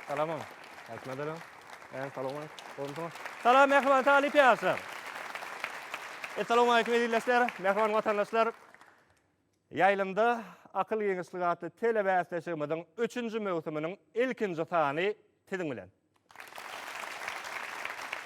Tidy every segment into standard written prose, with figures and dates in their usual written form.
Salamam. Aýtmadylar. Äň salam aýt. Salam mähriban talyp ýaşlar. Essalamu aleýkum ezizleşler, mähriban watandaşlar. Ýaýlymda Akyl giňişligi atly telebäsleşigimiziň üçünji möwsüminiň ilkinji sany siziň bilen.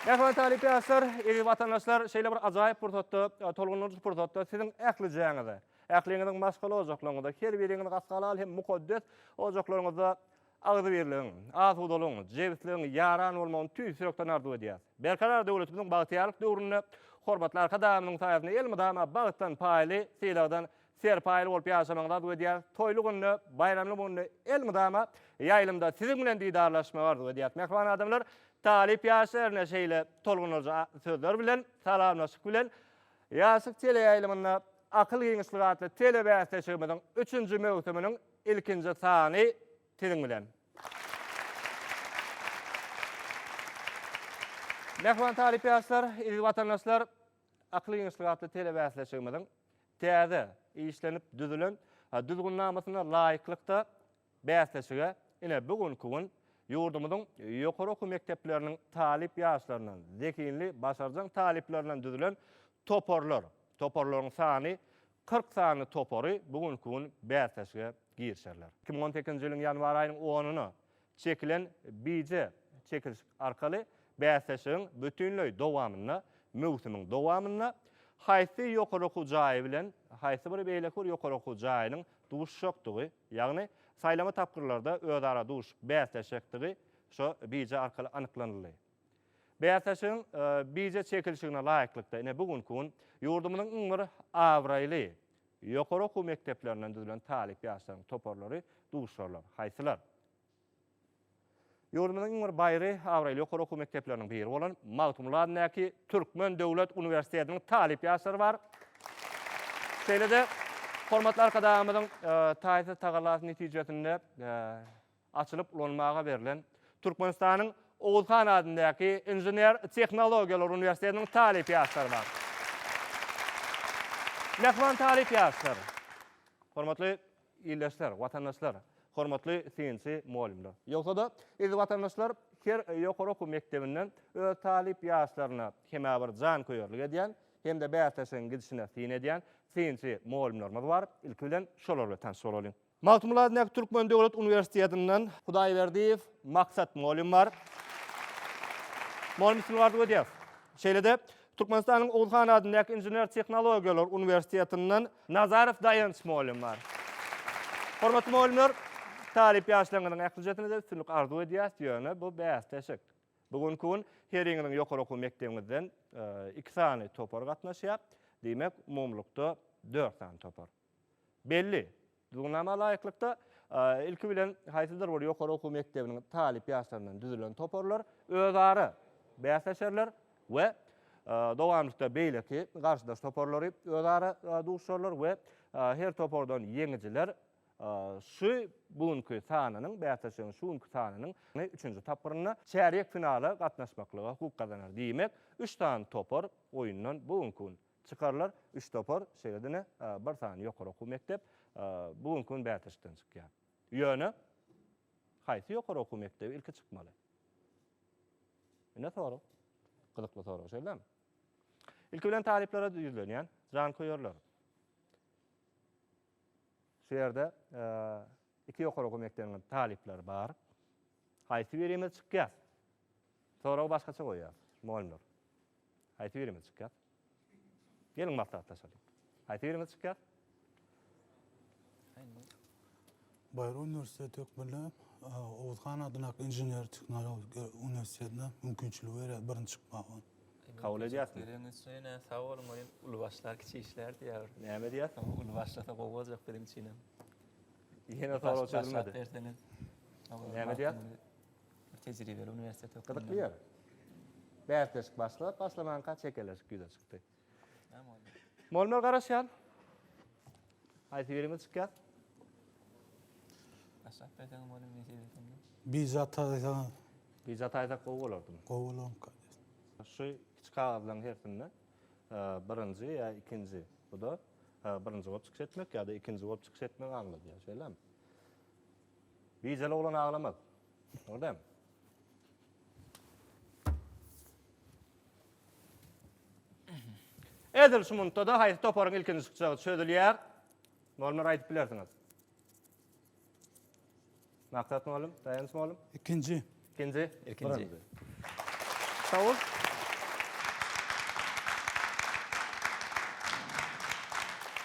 Mähriban talyp ýaşlar, eziz watandaşlar, şeýle bir ajaýyp pursatda, tolgundyryjy pursatda siziň ählijäňize, ähliňiziň maşgala ojaklaryňyzda, her biriňiziň asgalal hem mukaddes ojaklaryňyzda agzybirligiň, asudalygyň, jebisligiň ýaran bolmagyny tüýs ýürekden arzuw edýäris. Berkarar döwletimiziň bagtyýarlyk döwründe hormatly Arkadagymyzyň saýasynda elmydama bagtdan paýly, sylagdan serpaýly bolup ýaşamagyňyzy arzuw edýäris. Toýly günde, baýramly günde elmydama ýaýlymda siziň bilen didarlaşmagy arzuw edýäris. Mähriban adamlar, talyp ýaşlar ine şeýle tolgundyryjy sözler bilen, salamlaşyk bilen Ýaşlyk teleýaýlymynda Akyl giňişligi atly telebäsleşigimiziň üçünji möwsüminiň ilkinji sany siziň bilen. Mähriban talyp ýaşlar, eziz watandaşlar, Akyl giňişligi atly telebäsleşigimiziň täze işlenip düzülen düzgünnamasyna laýyklykda bäsleşige ine bu günki gün ýurdumyzyň ýokary okuw mekdepleriniň talyp ýaşlaryndan, zehinli, başarjaň talyplaryndan düzülen toparlar, toparlaryň sany 40 sany topary bu günki gün bäsleşige girişerler. 2018-nji ýylyň ýanwar aýynyň onuna çekilen bije çekilişik arkaly bäsleşigiň bütinleý dowamynda, möwsümiň dowamynda haýsy ýokary okuw jaýy bilen haýsy bir beýleki bir ýokary okuw jaýynyň duşuşjakdygy, ýagny saýlama tapgyrlarda özara duşup bäsleşjekdigi şo bije arkaly anyklanyldy. Bäsleşigiň bije çekilişigine laýyklykda, ine bu günki gün ýurdumyzyň iň bir abraýly ýokary okuw mekdeplerinden düzülen talyp ýaşlaryň toparlary duşarlar. Haýsylar? Ýurdumyzyň iň bir baýry, abraýly ýokary okuw mekdepleriniň biri bolan Magtymguly adyndaky Türkmen döwlet uniwersitetiniň talyp ýaşlary bar. Şeýle-de hormatly Arkadagymyzyň taýsyz tagallasy netijesinde açylyp ulanmaga berlen Türkmenistanyň Oguzhan adyndaky Inžener-tehnologiýalar uniwersitetiniň talyp ýaşlary bar. Mähriban talyp ýaşlar, hormatly Ildeşler, watandaşlar, hormatly synçy mugallymlar! Ýogsa-da, eziz watandaşlar, her ýokary okuw mekdebinden öz talyp ýaşlaryna hem-ä bir janköýerlik edýän, hem-de bäsleşigiň gidişine syn edýän synçy mugallymlarymyz bar. Ilki bilen şolar bilen tanyş bolalyň. Magtymguly adyndaky Türkmen döwlet uniwersitetinden Hudaýberdiýew Maksat mugallym bar. Mugallym üstünlik arzuw edýäris. Şeýle-de, Türkmenistanyň Oguzhan adyndaky Inžener-tehnologiýalar uniwersitetinden Nazarow Daýanç mugallym bar. Hormatly mugallymlar, talyp ýaşlaryňyzyň ählijesine-de üstünlik arzuw edýäris, ýöne bu bäsleşik. Bu günki gün heriňiziň ýokary okuw mekdebiňizden iki sany topar gatnaşýar. Diýmek, umumylykda dört sany topar. Belli. Düzgünnama laýyklykda, ilki bilen haýsydyr bir ýokary okuw mekdebiniň talyp ýaşlaryndan düzülen toparlar özara bäsleşerler we dowamlykda beýleki garşydaş toparlary özara duşarlar we her topardan ýeňijiler şu bu günki sanynyň, bäsleşigiň şu günki sanynyň üçünji tapgyrynda çärýek finala gatnaşmaklyga hukuk gazanar. Diýmek, üç sany topar oýundan bu günki gün Çykarlar, üç topar, şeýle-de bir sany ýokary okuw mekdep bu günki gün bäsleşikden çykýar. Ýöne haýsy ýokary okuw mekdebi ilki çykmaly? Ine sorag. Gyzykly sorag, şeýlemi? Ilki bilen talyplara ýüzlenýän, janköýerler. Şu ýerde iki ýokary okuw mekdebiniň talyplary bar. Haýsy birimiz çykýar? Soragy başgaça goýýar, mugallymlar. Haýsy birimiz çykýar? Geliň maslahatlaşalyň. Haýsy birimiz çykýar? Baýry uniwersiteti hökmünde Oguzhan adyndaky inžener-tehnologiýa uniwersitetine mümkinçilik berýär birinji çykmaga. Kabul edýäsmi? Geregiňiz üçin sag boluň welin uly başlar kiçi işlär diýýär. Näme diýýärsiň? Uly başlasa gowy boljak biziň üçinem. Ýene sorag çözülmedi. Berseňiz. Näme diýýärsiň? Bir tejribeli uniwersitet hökmünde. Gyzykly ýer. Bäsleşik başlap, başlamanka çekeleşik ýüze çykdy. Näme boldy? Mugallymlar garaşýan. Haýsy birimiz çykýar? Başlap berseňiz mugallym nesip etsende. Biza taýsaň. Biza taýsak gowy bolardymy? Gowy bolarmyka diýýän. Şu kiçi kagyzlaryň hersinde birinji ýa ikinji, bu-da birinji bolup çykyş etmek ýa-da ikinji bolup çykyş etmegi aňladýar, şeýlemi? Bijeli oglan aglamaz. Dogry dälmi? Edil şu muntada haýsy toparyň ilkinji çykjagy çözülýär? Mugallymlar aýdyp bilersiňiz. Maksat mugallym, Daýanç mugallym. Ikinji. Ikinji. Ilkinji. Sag bol.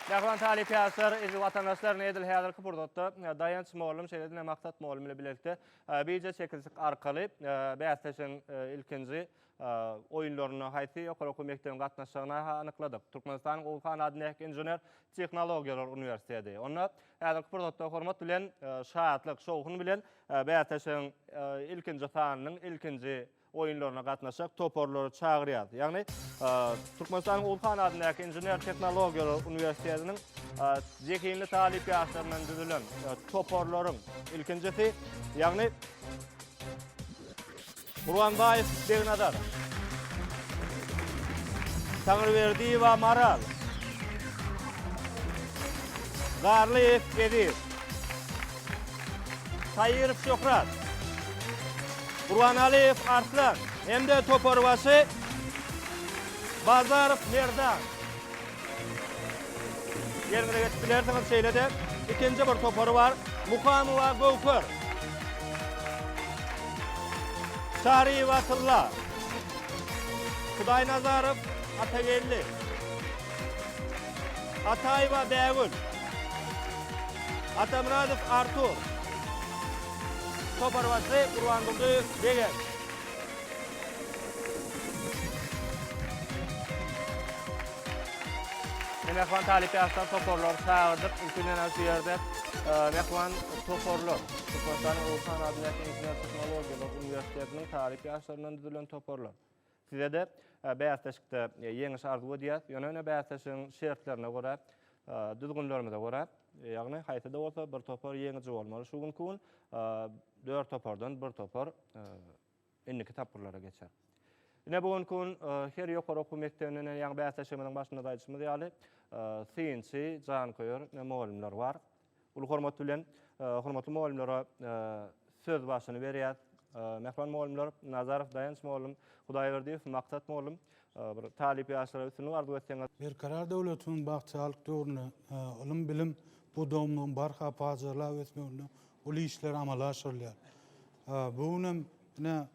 Mähriban talyp ýaşlar, eziz watandaşlar, ine edil häzirki pursatda Daýanç mugallym, şeýle-de Maksat mugallym bilen bilelikde wideo çekilişik arkaly bäsleşigiň ilkinji oýunlaryna haýsy ýokary okuw mekdebiň gatnaşjagyny anykladyk. Türkmenistanyň Oguzhan adyndaky Inžener tehnologiýalar uniwersiteti. Onda häzirki pursatda hormat bilen, şatlyk, şowhun bilen bäsleşigiň ilkinji sanynyň ilkinji oýunlaryna gatnaşjak toparlary çagyrýarys. Ýagny Türkmenistanyň Oguzhan adyndaky Inžener tehnologiýalar uniwersitetiniň zehinli talyp ýaşlaryndan düzülen toparlaryň ilkinjisi, ýagny Gurbanbaýew Begnazar. Taňryberdiýewa Maral. Garlyýew Eziz. Taýyrow Şöhrat. Gurbanalyýew Arslan hem-de toparbaşy Bazarow Merdan. Ýeriňize geçip bilersiňiz. Şeýle-de ikinji bir topary bar. Mukamowa Göwher. Çaryýewa Tylla. Hudaýnazarow Atageldi. Ataýewa Bägül. Atamyradow Artur. Toparbaşy Gurbandurdyýew Begenç. Mähriban talyp ýaşlar toparlary çagyrdyk. Ilki bilen şu ýerde mähriban toparlar, Türkmenistanyň Oguzhan adyndaky Inžener-tehnologiýalar uniwersitetiniň talyp ýaşlaryndan düzülen toparlar. Size-de bäsleşikde ýeňiş arzuw edýäs. Ýöne ine bäsleşigiň şertlerine görä, düzgünlerimize görä, ýagny haýsy-da bolsa bir topar ýeňiji bolmaly şu günki gün. Dört topardan bir topar indiki tapgyrlara geçer. Ine bu günki gün her ýokary okuw mekdebinden ýaňy bäsleşigimiziň başynda-da aýdyşymyz ýaly synçy, janköýer mugallymlar bar. Uly hormat bilen hormatly mugallymlara söz başyny berýäs. Mähriban mugallymlar Nazarow Daýanç mugallym, Hudaýberdiýew Maksat mugallym bir talyp ýaşlara üstünlik arzuw etseňiz. Berkarar döwletimiziň bagtyýarlyk döwründe ylym-bilim pudagymyzyň barha pajarlap ösmeginde uly işler amala aşyrylýar. Bu gün hem ine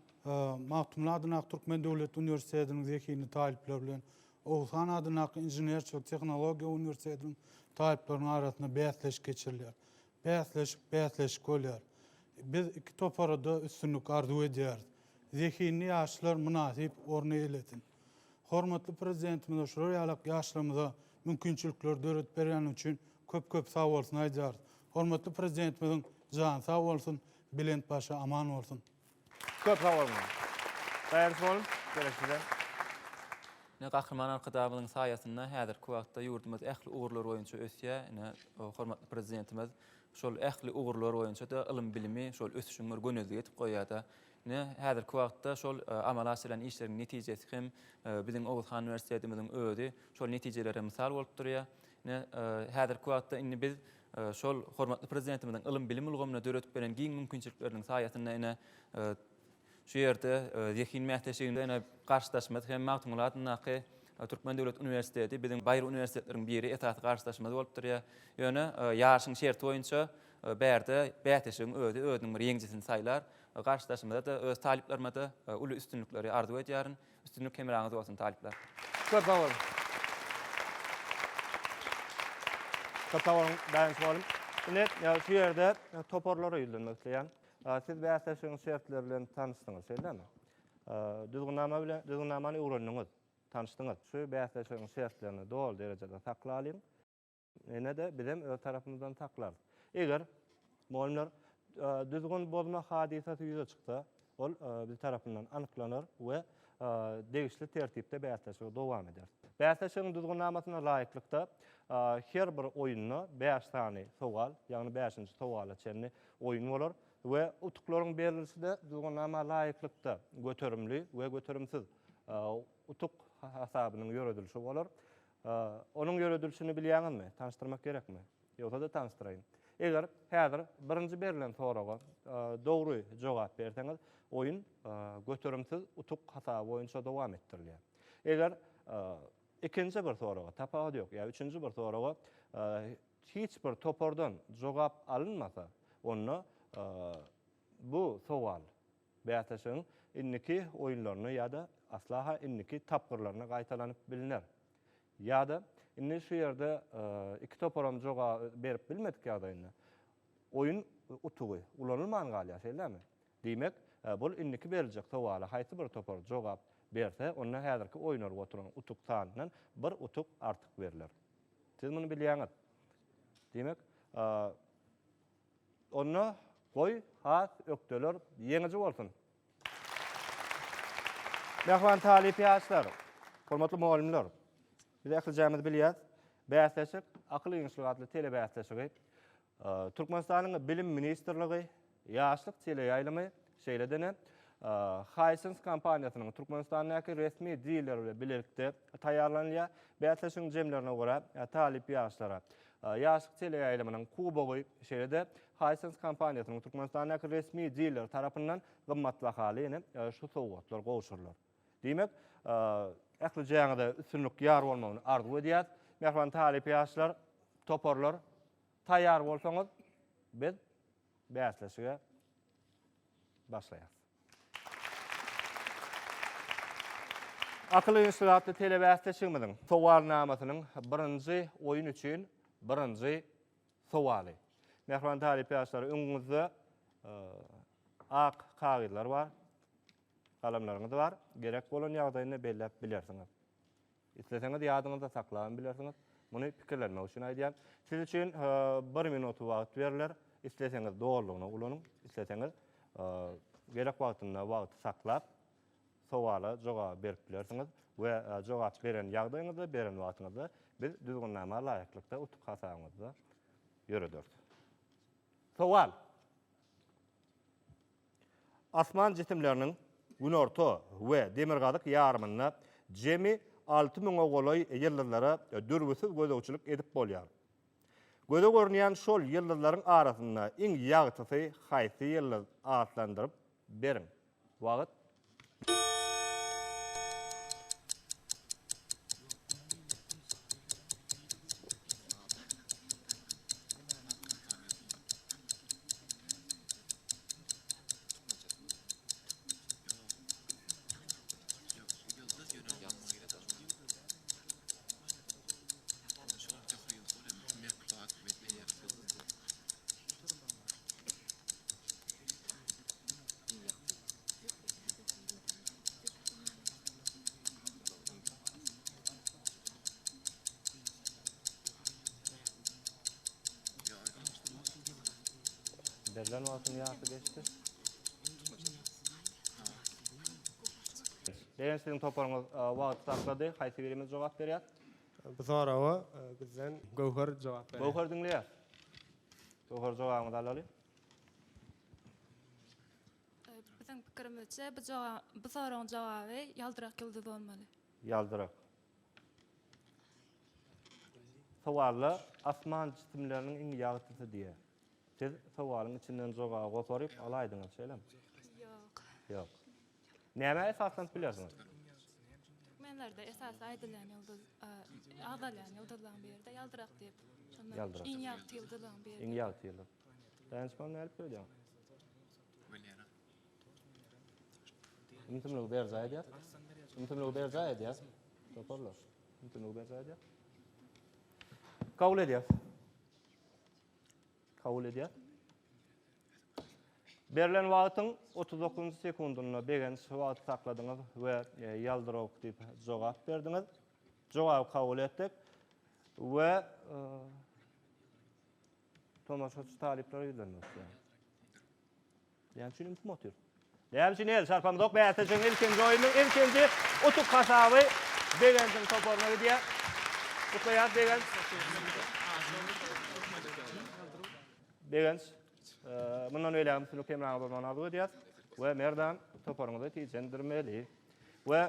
Magtymguly adyndaky Türkmen döwlet uniwersitetiniň zehinli talyplary bilen Oguzhan adyndaky Inženerçilik tehnologiýa uniwersitetiniň talyplarynyň arasynda bäsleşik geçirilýär. Bäsleşik bäsleşik bolýar. Biz iki topara-da üstünlik arzuw edýäris. Zehinli ýaşlar mynasyp orun eýelesin. Hormatly Prezidentimize şular ýalak ýaşlarymyza mümkinçilikleri döredip berýäni üçin köp-köp sagbolsun aýdýarys. Hormatly Prezidentimiziň jany sag bolsun, belent başy aman bolsun. Köp sag boluň. Daýanç boluň. Gerek size. Ine, Gahryman Arkadagymyzyň saýasynda häzirki wagtda ýurdumyz ähli ugurlar boýunça ösýär. Ine, hormatly Prezidentimiz şol ähli ugurlar boýunça-da ylym-bilimi şol ösüşiň bir gönezligi etip goýýar-da. Ine, häzirki wagtda şol amala aşyrylýan işleriň netijesi hem biziň Oguzhan uniwersitetimiziň özi şol netijelere mysal bolup durýar. Ine, häzirki wagtda indi biz şol hormatly Prezidentimiziň ylym-bilim ulgamynda döredip beren giň mümkinçilikleriniň saýasynda ine, şu ýerde zehin bäsleşiginde ine, garşydaşymyz hem Magtymguly adyndaky Türkmen döwlet uniwersiteti biziň baýry uniwersitetleriň biri, esasy garşydaşymyz bolup durýar. Ýöne ýaryşyň şerti boýunça bärde bäsleşigiň özi özüniň bir ýeňijisini saýlar. Garşydaşymyza-da, öz talyplaryma-da uly üstünlikleri arzuw edýärin. Üstünlik hemraňyz bolsun talyplar. Köp sag boluň. Köp sag boluň Daýanç mugallym. Indi şu ýerde toparlara ýüzlenmek isleýän. Siz bäsleşigiň şertleri bilen tanyşdyňyz, şeýlemi? Düzgünnama bilen düzgünnamany öwrendiňiz, tanyşdyňyz. Şu bäsleşigiň şertlerini doly derejede saklalyň. Ine-de bizem öz tarapymyzdan saklarys. Eger, mugallymlar, düzgün bozma hadysasy ýüze çyksa, ol biz tarapyndan anyklanar we degişli tertipde bäsleşigi dowam ederis. Bäsleşigiň düzgünnamasyna laýyklykda, her bir oýunda bäş sany sowal, ýagny bäşinji sowala çenli oýun bolar we utuklaryň berlişi-de düzgünnama laýyklykda göterimli we göterimsiz utuk hasabynyň ýöredilişi bolar. Onuň ýöredilişini bilýäňizmi? Tanyşdyrmak gerekmi? Ýogsa-da tanyşdyraýyn. Eger häzir birinji berlen soraga dogry jogap berseňiz, oýun göterimsiz utuk hasaby boýunça dowam etdirilýär. Eger. Ikinji bir soraga, tapawudy ýok, ýa üçünji bir soraga hiç bir topardan jogap alynmasa, onda bu sowal bäsleşigiň indiki oýunlarynda ýa-da asla-ha indiki tapgyrlarynda gaýtalanyp bilner. Ýa-da indi şu ýerde iki toparam jogap berip bilmedik ýagdaýynda oýun utugy ulanylman galýar, şeýlemi? Diýmek, bul indiki beriljek sowala haýsy bir topar jogap berse, onda häzirki oýnalyp oturan utuk sanyndan bir utuk artyk berler. Siz muny bilýäňiz. Diýmek, onda goý has ökdeler ýeňiji bolsun. Mähriban talyp ýaşlar, hormatly mugallymlar, biz ählijämiz bilýäs, bäsleşik Akyl giňişligi atly telebäsleşigi Türkmenistanyň Bilim ministrligi, Ýaşlyk teleýaýlymy, şeýle-de Hisense kompaniýasynyň Türkmenistandaky resmi dileri bilen bilelikde taýýarlanylýar. Bäsleşigiň jemlerine görä, talyp ýaşlara Ýaşlyk teleýaýlymynyň kubogy, şeýle-de Hisense kompaniýasynyň Türkmenistandaky resmi dileri tarapyndan gymmatbahaly ýene şu sowgatlar gowşurylar. Diýmek, ählijäňize üstünlik ýar bolmagyny arzuw edýäs. Mähriban talyp ýaşlar, toparlar, Taýýar bolsaňyz, biz bäsleşige başlaýarys. Akyl giňişligi atly telebäsleşigimiziň sowalnamasynyň birinji oýun üçin birinji sowaly. Mähriban talyp ýaşlar, öňüňizde ak kagyzlar bar, galamlaryňyz bar. Gerek bolan ýagdaýynda belläp bilersiňiz. Isleseňiz ýadyňyzda saklabam bilersiňiz. Muny pikirlenmek üçin aýdýan. Siz üçin bir minut wagt berler. Isleseňiz dolulygyna ulanyň, isleseňiz gerek wagtynda wagty saklap, sowala jogap berip bilersiňiz we jogap beren ýagdaýyňyzda, beren wagtyňyzda biz düzgünnama laýyklykda utuk hasabyňyzda ýörederis. Sowal. Asman jisimleriniň günorta we demirgazyk ýarymynda jemi alty müňe golaý ýyldyzlara dürbüsiz gözegçilik edip bolýar. Göze görünýän şol ýyldyzlaryň arasynda iň ýagtysy haýsy ýyldyz atlandyryp beriň. Wagt. Berlen wagtyň ýarpy geçdi. Begenç siziň toparyňyz wagty saklady. Haýsy birimiz jogap berýär? Bu soraga bizden Göwher jogap berýär. Göwher diňleýär. Göwher jogabyňyzy alaly. Biziň pikirimizçe bu jogap bu soragyň jogaby ýaldyrak ýyldyz bolmaly. Ýaldyrak. Sowalda asman jisimleriniň iň ýagtysy diýýär. Siz sowalyň içinden jogaby goparyp alaýdyňyz, şeýlemi? Ýok. Ýok. Nämä esaslanyp bilersiňiz? Türkmenlerde esasy aýdylýan ýyldyz, agzalýan ýyldyzlaryň biri-de ýaldyrak diýip. Şonda Ýaldyrak. iň ýagty ýyldyzlaryň biri. Iň ýagty ýyldyz. Daýançman nädip öýdýäň? Wenera. Ümsümligi berjaý edýär. Ümsümligi berjaý edýär. Toparlar. Ümsümligi berjaý edýär. Kabul edýär. Kabul edýär. Berlen wagtyň 39-njy sekundynda Begenç wagty sakladyňyz we e, ýaldyrawuk diýip jogap berdiňiz. Jogaby kabul etdik we e, tomaşaçy talyplara ýüzlenmek isleýän. Näme üçin ümsüm otyr? Näme üçin el çarpamzok? Bäsleşigiň ilkinji oýnunyň ilkinji utuk hasaby Begenjiň toparyna gidýär. Gutlaýarys Begenç. Begenç, mundan beýläk üstünlik hemraňyz bolmagyny arzuw edýäris we Merdan toparyňyzy tijendirmeli. We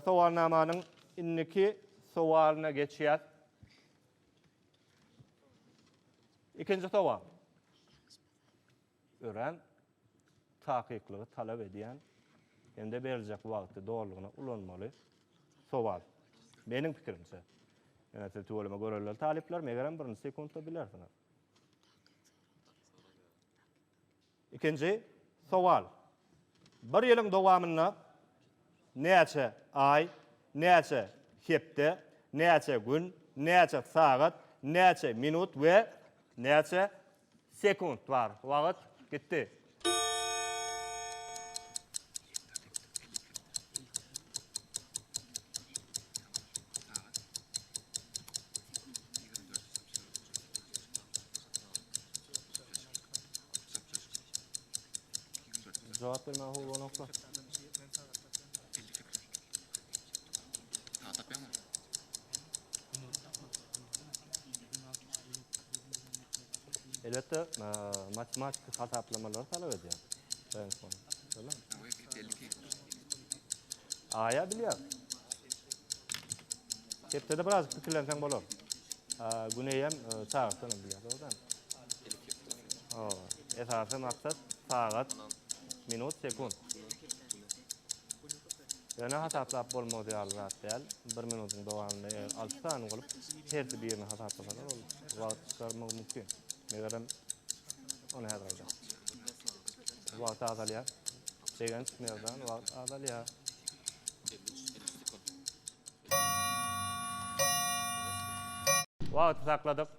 sowalnamanyň indiki sowalyna geçýäs. Ikinji sowal. Örän takyklygy talap edýän hem-de beriljek wagty dolulygyna ulanmaly sowal. Meniň pikirimçe. Ýöne siz tüweleme görelde talyplar, megerem birinji sekuntda bilersiňiz. Ikinji sowal. Bir ýylyň dowamynda näçe aý, näçe hepde, näçe gün, näçe sagat, näçe minut we näçe sekunt bar? Wagt gitdi. Jogap bermäge howluganoklar. Elbetde, matematiki hasaplamalary talap edýär. Aýa bilýär. Hepdede birazjyk pikirlenseň bolar. Gün eýýäm çagyrsan hem bilýär, dogrudanmy? Hawa. Esasy maksat sagat, minut, sekunt. Ýöne hasaplap bolmaz ýaly zat däl. Bir minutyň dowamynda eger alty sany bolup, hersi birini hasaplasalar, ol wagt çykarmagy mümkin. Megerem, ony häzir aýdar. Wagt azalýar. Begenç Merdan, wagt azalýar. Wagty sakladyk.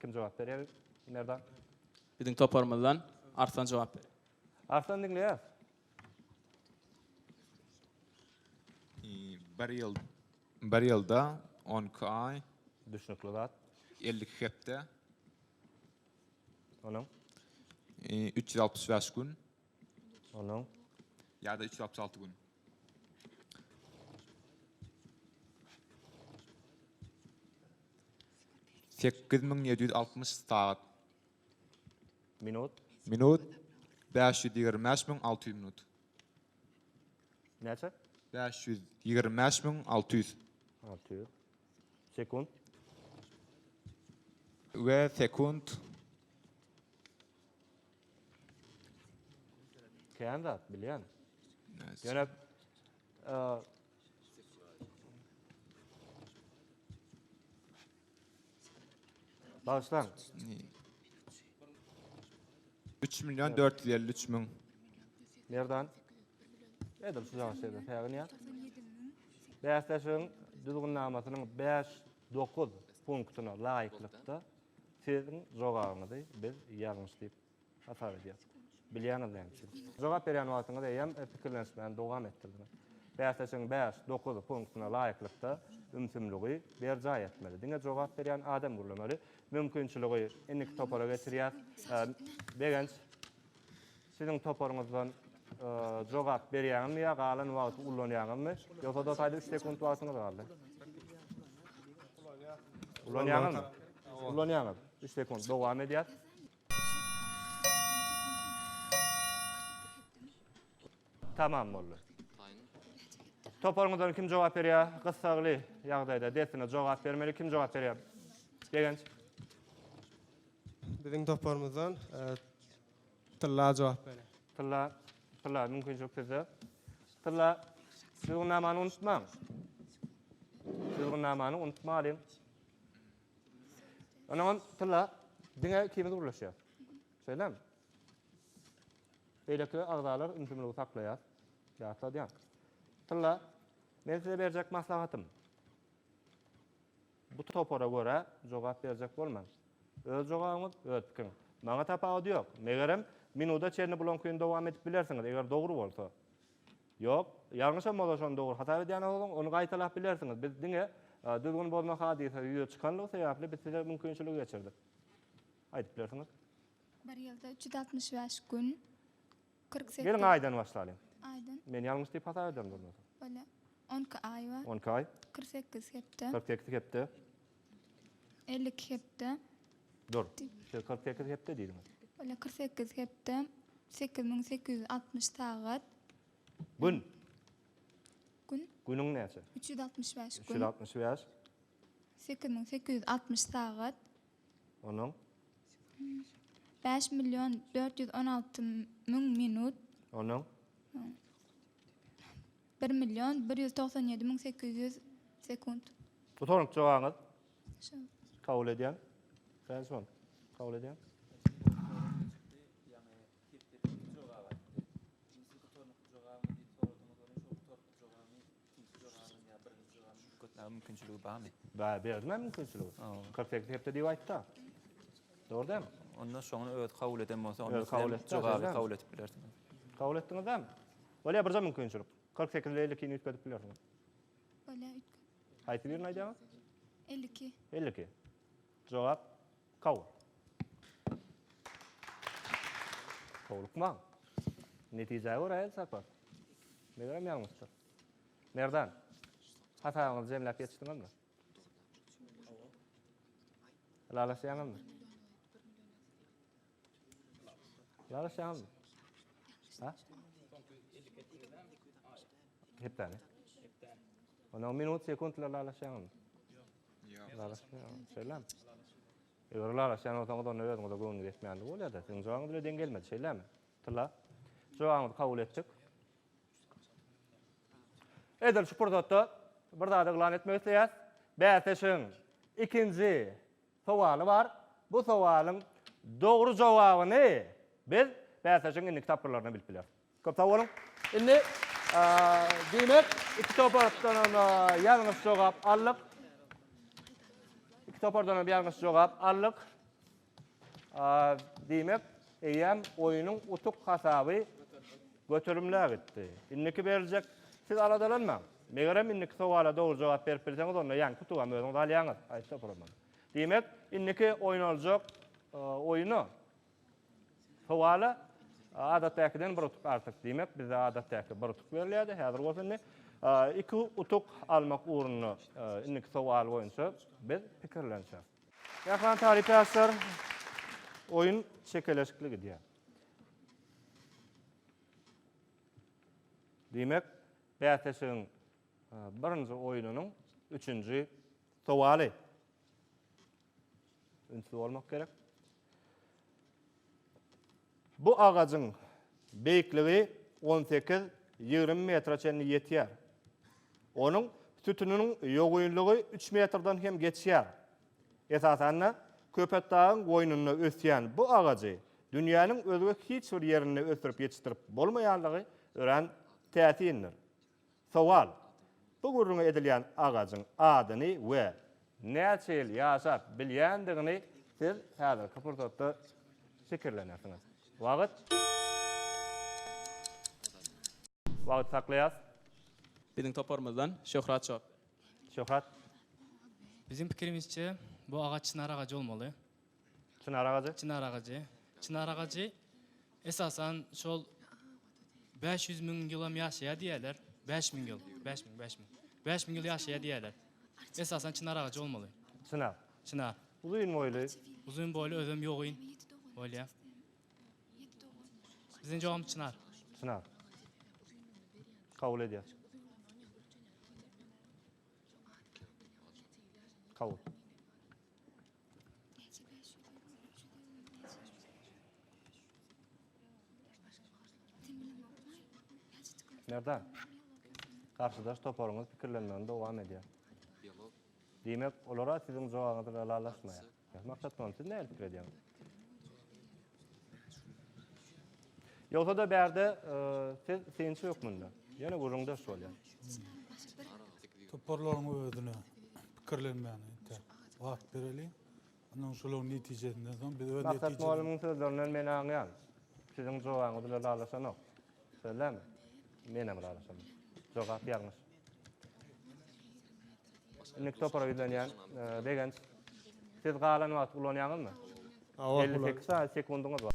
Kim jogap berýär? Merdan. Biziň toparymyzdan Arslan jogap berýär. Arslan diňleýäris. Bir ýyl bir ýylda 12 aý. Düşnükli zat. 52 hepde. Onuň? 365 gün. Onuň? Ýa-da 366 gün. 8760 sagat. Minut. Minut 525600 minut. Näçe? 525600. 600. Sekunt. We sekunt. Kän zat bilýän. Ýöne Bagyşlaň. 3 million 453 müň. Merdan. Edil şu jaň şeýle säginýär. Bäsleşigiň düzgünnamasynyň 5 9 punktyna laýyklykda siziň jogabyňyzy biz ýalňyş diýip hasap edýäris. Bilýäňiz näme üçin? Jogap berýän wagtyňyz eýýäm pikirlenişmäni dowam etdirdiňiz. Bäsleşigiň 5 9 punktyna laýyklykda ümsümligi berjaý etmeli. Diňe jogap berýän adam gürlemeli. Mümkinçiligi indiki topara geçirýäs. Begenç, siziň toparyňyzdan jogap berýäňizmi ýa galan wagty ullanýaňyzmy? Ýogsa-da taýda üç sekunt wagtyňyz galdy. Ulanýaňyzmy? Ulanýaňyz. Üç sekunt dowam edýär. Tamam boldy. Toparyňyzdan kim jogap berýär? Gyssagly ýagdaýda dessine jogap bermeli. Kim jogap berýär? Begenç. Biziň toparymyzdan e, Tylla jogap berýär. Tylla, Tylla mümkinçilik sizde. Tylla, düzgünnamany unutmaň. Düzgünnamany unutmalyň. Ondan Tylla, diňe ikimiz gürleşýäs. Şeýlemi? Beýleki agzalar ümsümligi saklaýar. Ýatladýan. Tylla, men size berjek maslahatym. Bu topara görä jogap berjek bolmaň. Öz jogabyňyz, öz pikiriňiz. Maňa tapawudy ýok. Megerem, minuda çenli bulaňkyny dowam edip bilersiňiz, eger dogry bolsa. Ýok, ýalňyşam bolsa şony dogry hasap edýän bolsaň, ony gaýtalap bilersiňiz. Biz diňe düzgün bozma hadysasy ýüze çykanlygy sebäpli biz size mümkinçiligi geçirdik. Aýdyp bilersiňiz. Bir ýylda 365 gün, 48. Geliň aýdan başlalyň. Aýdan. Men ýalňyş diýip hasap ederin bolmasa. Bolýar. 12 aý bar. 12 aý. 48 hepde. 48 hepde. 52 hepde. Dur. Siz 48 hepde diýdiňiz. Bolýar, 48 hepde, 8860 sagat. Gün. Gün. Günüň näçe? 365 gün. 365. 8860 sagat. Onuň? 5 million 416 müň minut. Onuň? 1 million 197 800 sekunt. Gutarnyk jogabyňyz? Şo. Kabul edýän. Bäş on. Kabul edýän. Üýtgetmäge mümkinçiligi barmy? Bar, berdim-ä mümkinçiligi. 48 hepde diýip aýtdy-a. Dogry dälmi? Onda şony özi kabul eden bolsa, onda siz jogaby kabul edip bilersiňiz. Kabul etdiňiz dälmi? Bolýar, birje mümkinçilik. 48 ile 52-ni üýtgedip bilersiňiz. Bolýar, üýtgedip. Haýsy birini aýdýaňyz? 52. 52. Jogap kabul. Howlukmaň. Netijä görä el çarpar. Megerem ýalňyşdyr. Merdan, hasabyňyzy jemläp ýetişdiňizmi? Ylalaşýaňyzmy? Ylalaşýaňyzmy? Ha? Hepdäni. Ondan minut, sekunt bilen ylalaşýaňyzmy? Ýok. Ylalaşmaýaňyz, şeýlemi? Eger ylalaşýan bolsaňyz, onda özüňize göwnüňiz ýetmeýänligi bolýar-da. Siziň jogabyňyz bile deň gelmedi, şeýlemi? Tylla, jogabyňyzy kabul etdik. Edil şu pursatda bir zady yglan etmek isleýäs. Bäsleşigiň ikinji sowaly bar. Bu sowalyň dogry jogabyny biz bäsleşigiň indiki tapgyrlarynda bilip bileris. Köp sag boluň. Indi diýmek, iki topardan hem ýalňyş jogap aldyk. Iki topardan hem ýalňyş jogap aldyk. Diýmek, eýýäm oýnuň utuk hasaby göterimlä gitdi. Indiki beriljek, siz aladalanmaň. Megerem indiki sowala dogry jogap berip bilseňiz, onda ýaňky utugam özüňiz alýaňyz. Haýsy topar bolmaly. Diýmek, indiki oýnaljak oýuna sowala adatdakydan bir utuk artyk. Diýmek, bizde adatdaky bir utuk berilýärdi. Häzir bolsa indi iki utuk almak ugrunda indiki sowal boýunça biz pikirlenişeris. Mähriban talyp ýaşlar, oýun çekeleşikli gidýär. Diýmek, bäsleşigiň birinji oýnunyň üçünji sowaly. Ünsli bolmak gerek. Bu agajyň beýikligi on sekiz, 20 metre çenli ýetýär. Onuň sütüniniň ýogynlygy üç metrden hem geçýär. Esasan-da, Köpetdagyň goýnunda ösýän bu agajy dünýäniň özge hiç bir ýerinde ösdürip ýetişdirip bolmaýanlygy örän täsindir. Sowal, Bu gürrüňi edilýän agajyň adyny we näçe ýyl ýaşap bilýändigini siz häzirki pursatda pikirlenersiňiz. Wagt. Wagt saklaýas. Biziň toparymyzdan Şöhrat jogap berýär. Şöhrat. Biziň pikirimizçe bu agaç çynar agajy bolmaly. Çynar agajy? Çynar agajy. Çynar agajy esasan şol 500 müň ýylam ýaşaýar diýýärler. 5000 ýyl, 5000, 5000. 5000 ýyl ýaşaýar diýýärler. Esasan çynar agajy bolmaly. Çynar. Çynar. Uzyn boýly. Uzyn boýly özem ýogyn bolýar. Biziň jogabymyz çynar. Çynar. Kabul edýär. Kabul. Merdan, garşydaş toparyňyz pikirlenmegini dowam edýär. Diýmek, olar-a siziň jogabyňyz bilen ylalaşmaýar. Maksat mugallym, siz nähili pikir edýäňiz? Ýogsa-da bärde siz synçy hökmünde ýene gürrüňdeş bolýar. Toparlaryň özüne pikirlenmäne entek wagt bereliň. Ondan şolaryň netijesinden soň biz öz Maksat mugallymyň sözlerinden men aňýan. Siziň jogabyňyz bilen ylalaşanok. Şeýlemi? Menem ylalaşamok. Jogap ýalňyş. Indiki topara ýüzlenýän Begenç. Siz galan wagty ulanýaňyzmy? Hawa, 58 sany sekundyňyz bar.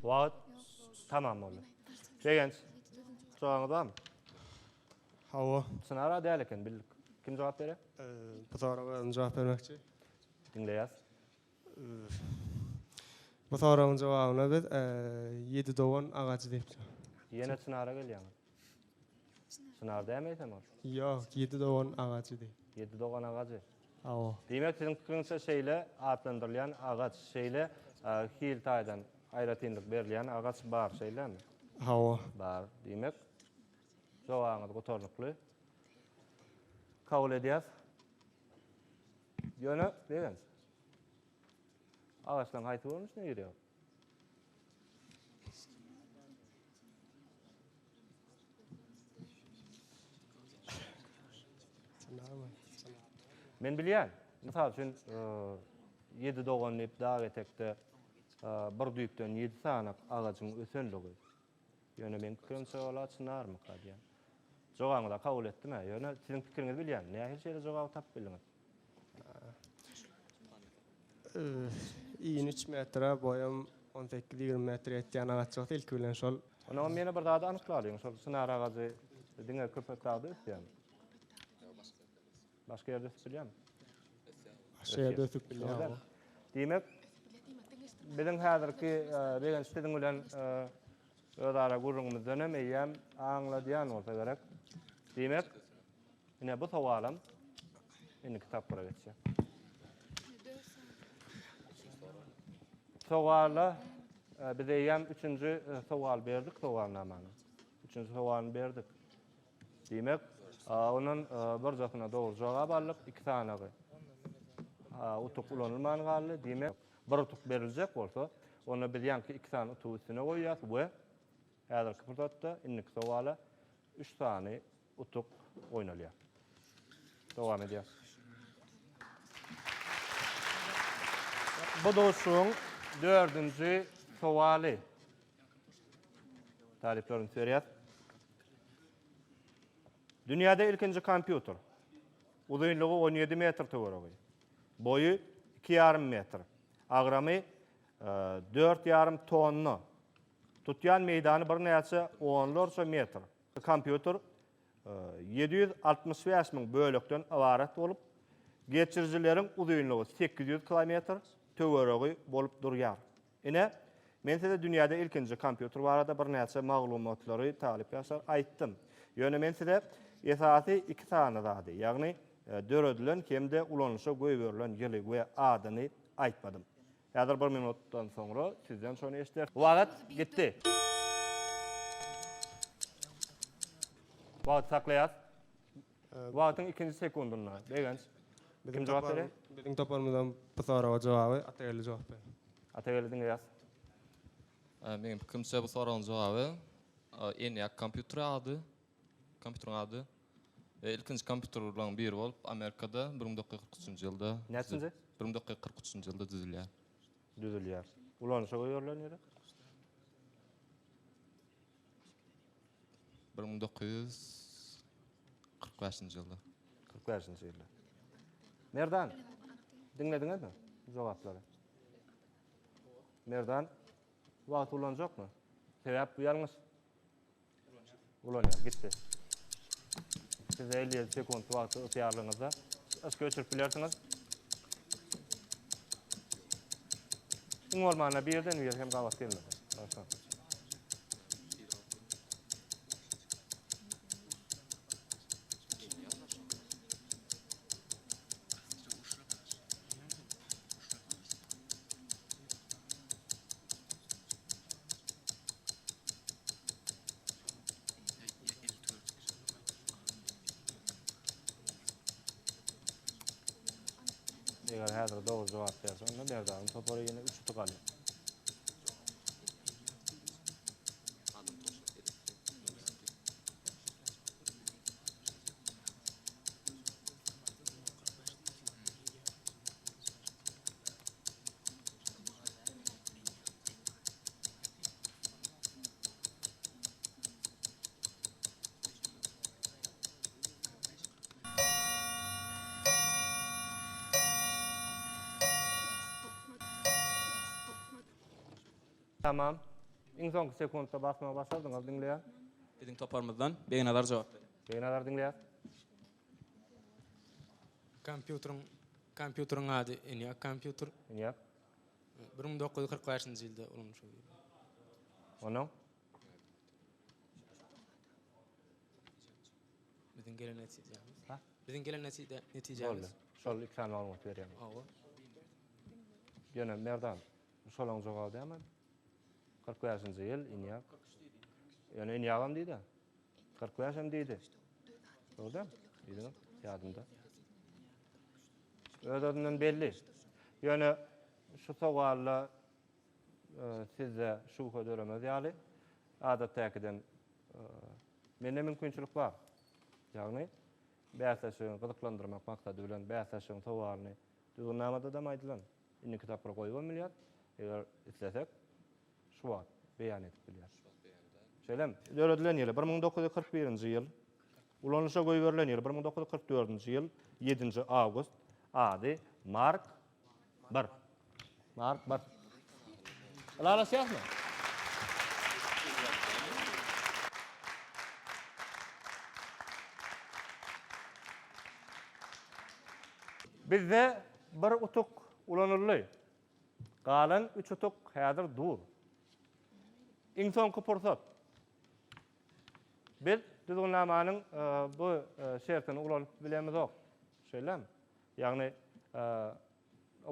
Wagt tamam boldy. Begenç, jogabyňyz barmy? Hawa. Çynara däl eken, bildik. Kim jogap berýär? Bu soraga özüm jogap bermekçi. Diňleýäs. Bu soragyň jogabyna biz Ýedi dogan agajy diýip. Ýene çynara gelýäňiz. Çynar dälmi eýsem ol? Ýok, ýedi dogan agajy diýip. Ýedi dogan agajy. Hawa. Diýmek, siziň pikiriňizçe şeýle atlandyrylýan agaç, şeýle hil taýdan aýratynlyk berilýän agaç bar, şeýlemi? Hawa. Bar. Diýmek, jogabyňyz gutarnykly. Kabul edýäs. Ýöne, Begenç, agaçlaryň haýsy görnüşine girýär? Men bilýän. Mysal üçin, ýedi dogan diýip dag etekde bir düýpden ýedi sany agajyň ösenligi. Ýöne meň pikirimçe ol-a çynarmyka diýýän. Jogabyňyzy-a kabul etdim-ä, ýöne siziň pikiriňizi bilýän. Nähili şeýle jogaby tapyp bildiňiz? Ini üç metre, boýam on sekiz-ýigrimi metre ýetýän agaç bolsa ilki bilen şol. Onam ýene bir zady anyklalyň, şol çynar agajy diňe Köpetdagda ösýärmi? Başga ýerde ösüp bilýärmi? Başga ýerde ösüp bilýär. Diýmek, biziň häzirki Begenç siziň bilen özara gürrüňimizden hem eýýäm aňladýan bolsa gerek. Diýmek, ine bu sowalam indiki tapgyra geçýär. Sowala biz eýýäm üçünji sowal berdik sowalnamanyň. Üçünji sowalyny berdik. Diýmek, ondan birjasyna dogry jogap aldyk, iki sanagy utuk ulanylman galdy. Diýmek, bir utuk beriljek bolsa, onda biz ýaňky iki sany utugy üstüne goýýas we häzirki pursatda indiki sowala üç sany utuk oýnalýar. Dowam edýäs. Bu duşuşygyň dördünji sowaly. Talyplar üns berýär. Dünýäde ilkinji kompýuter. Uzynlygy 17 metr töweregi. Boýy 2,5 metr. Agramy 4,5 tonna. Tutýan meýdany birnäçe onlarça metr. Kompýuter 765 müň bölekden ybarat bolup, geçirijileriň uzynlygy 800 kilometr töweregi bolup durýar. Ine, men size dünýäde ilkinji kompýuter barada birnäçe maglumatlary talyp ýaşlar aýtdym. Ýöne men size esasy iki sany zady, ýagny döredilen hem-de ulanyşa goýberilen ýyly we adyny aýtmadym. Häzir bir minutdan soňra sizden şony eşideris. Wagt gitdi. Wagty saklaýas. Wagtyň ikinji sekundynda Begenç. Kim jogap berýär? Biziň toparymyzdan bu soraga jogaby Atageldi jogap berýär. Atageldi diňleýäs. Meniň pikirimçe bu soragyň jogaby ENIAC kompýuteri ady, kompýuteriň ady. We ilkinji kompýuterleriň biri bolup Amerikada 1943-nji ýylda Näçinji? 1943-nji ýylda düzülýär. Düzülýär. Ulanyşa goýberilen ýeri? 1945-nji ýylda. 45-nji ýylda. Merdan, diňlediňizmi jogaplary? Merdan, wagt ulanjakmy? Sebäp bu ýalňyş. Ulanýar, gitdi. Size 57 sekunt wagty ygtyýarlygyňyzda. Yşky öçürip bilersiňiz. Iň bolmanda birden bir hem gabat gelmedi. Başla. Eger häzir dogry jogap berse, onda Merdanyň topary ýene üç utuk alýar. Tamam. Iň soňky sekuntda basmagy başardyňyz, diňleýän. Biziň toparymyzdan Begnazar jogap berýär. Begnazar diňleýär. Kompýuteriň kompýuteriň ady ENIAC kompýuter. ENIAC. 1945-nji ýylda ulanyşa girdi. Onuň? Biziň gelen netijämiz. Ha? Biziň gelen netijämiz. Boldy. Şol iki sany maglumat berýän. Hawa. Ýöne Merdan, şolaň jogaby dälmi? 45-nji ýyl ENIAC. Ýöne ENIAC-am diýdi. 45 hem diýdi. Dogry dälmi? Diýdiňiz, ýadymda. Öz-özünden belli. Ýöne şu sowalda e, sizde şübhe döremez ýaly adatdakiden e, mende mümkinçilik bar. Ýagny bäsleşigiň gyzyklandyrmak maksady bilen bäsleşigiň sowalyny düzgünnamada-da aýdylan indiki tapgyra goýubam bilýär. Eger islesek şu wagt beýan edip bilýär. Şeýlemi? Döredilen ýyly, 1941-nji ýyl, ulanyşa goýberilen ýyly, 1944-nji ýyl, ýedinji awgust, ady Mark I. Mark I. Ylalaşýasmy? Bizde bir utuk ulanyldy. Galan üç utuk häzir dur. Iň soňky pursat. Biz düzgünnamanyň bu şertini ulanyp bilemizok. Şeýlemi? Ýagny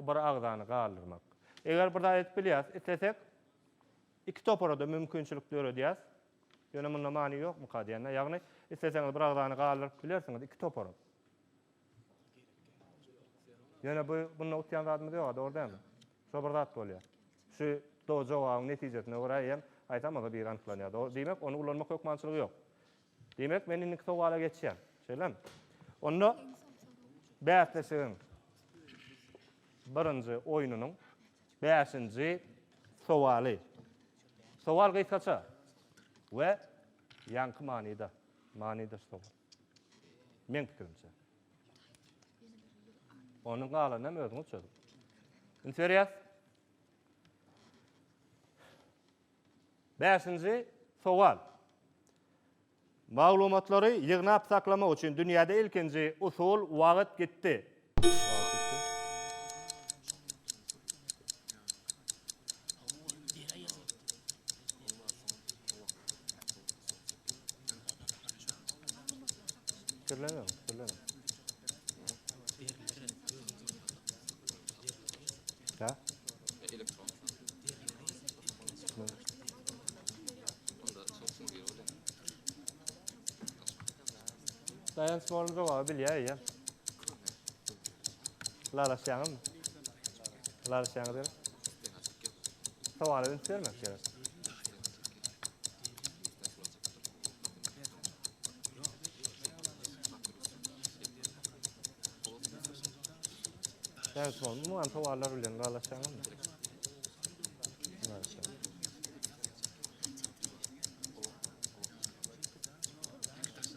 bir agzany galdyrmak. Eger bir zat edip bilýäs, islesek iki topara-da mümkinçilik döredýäs. Ýöne munda many ýokmuka diýende, ýagny isleseňiz bir agzany galdyryp bilersiňiz iki topara. Ýöne bu bunda utýan zadymyz ýok, dogry dälmi? Şo bir zat bolýar. Şu dogry jogabyň netijesine görä eýýäm aýsam bolsa biri anyklanýar. Dogry, diýmek, ony ulanmak hökmançylygy ýok. Diýmek, men indiki sowala geçýän. Şeýlemi? Onda bäsleşigiň birinji oýnunyň bäşinji sowaly. Sowal gysgaça we ýaňky manyda, manydaş sowal. Meň pikirimçe. Onuň galanyny hem özüňiz çözüň. Üns berýäs. Bäşinji sowal. Maglumatlary ýygnap saklamak üçin dünýäde ilkinji usul wagt gitdi. Pikirleniň, pikirleniň. Ha? Elektron. Daýanç mollum jogaby bilýär eýýäm. Ylalaşýaňyzmy? Ylalaşýaňyz gerek? Sowala üns bermek gerek. Daýanç mollum, umuman sowallar bilen ylalaşýaňyzmy? Ylalaşýaň.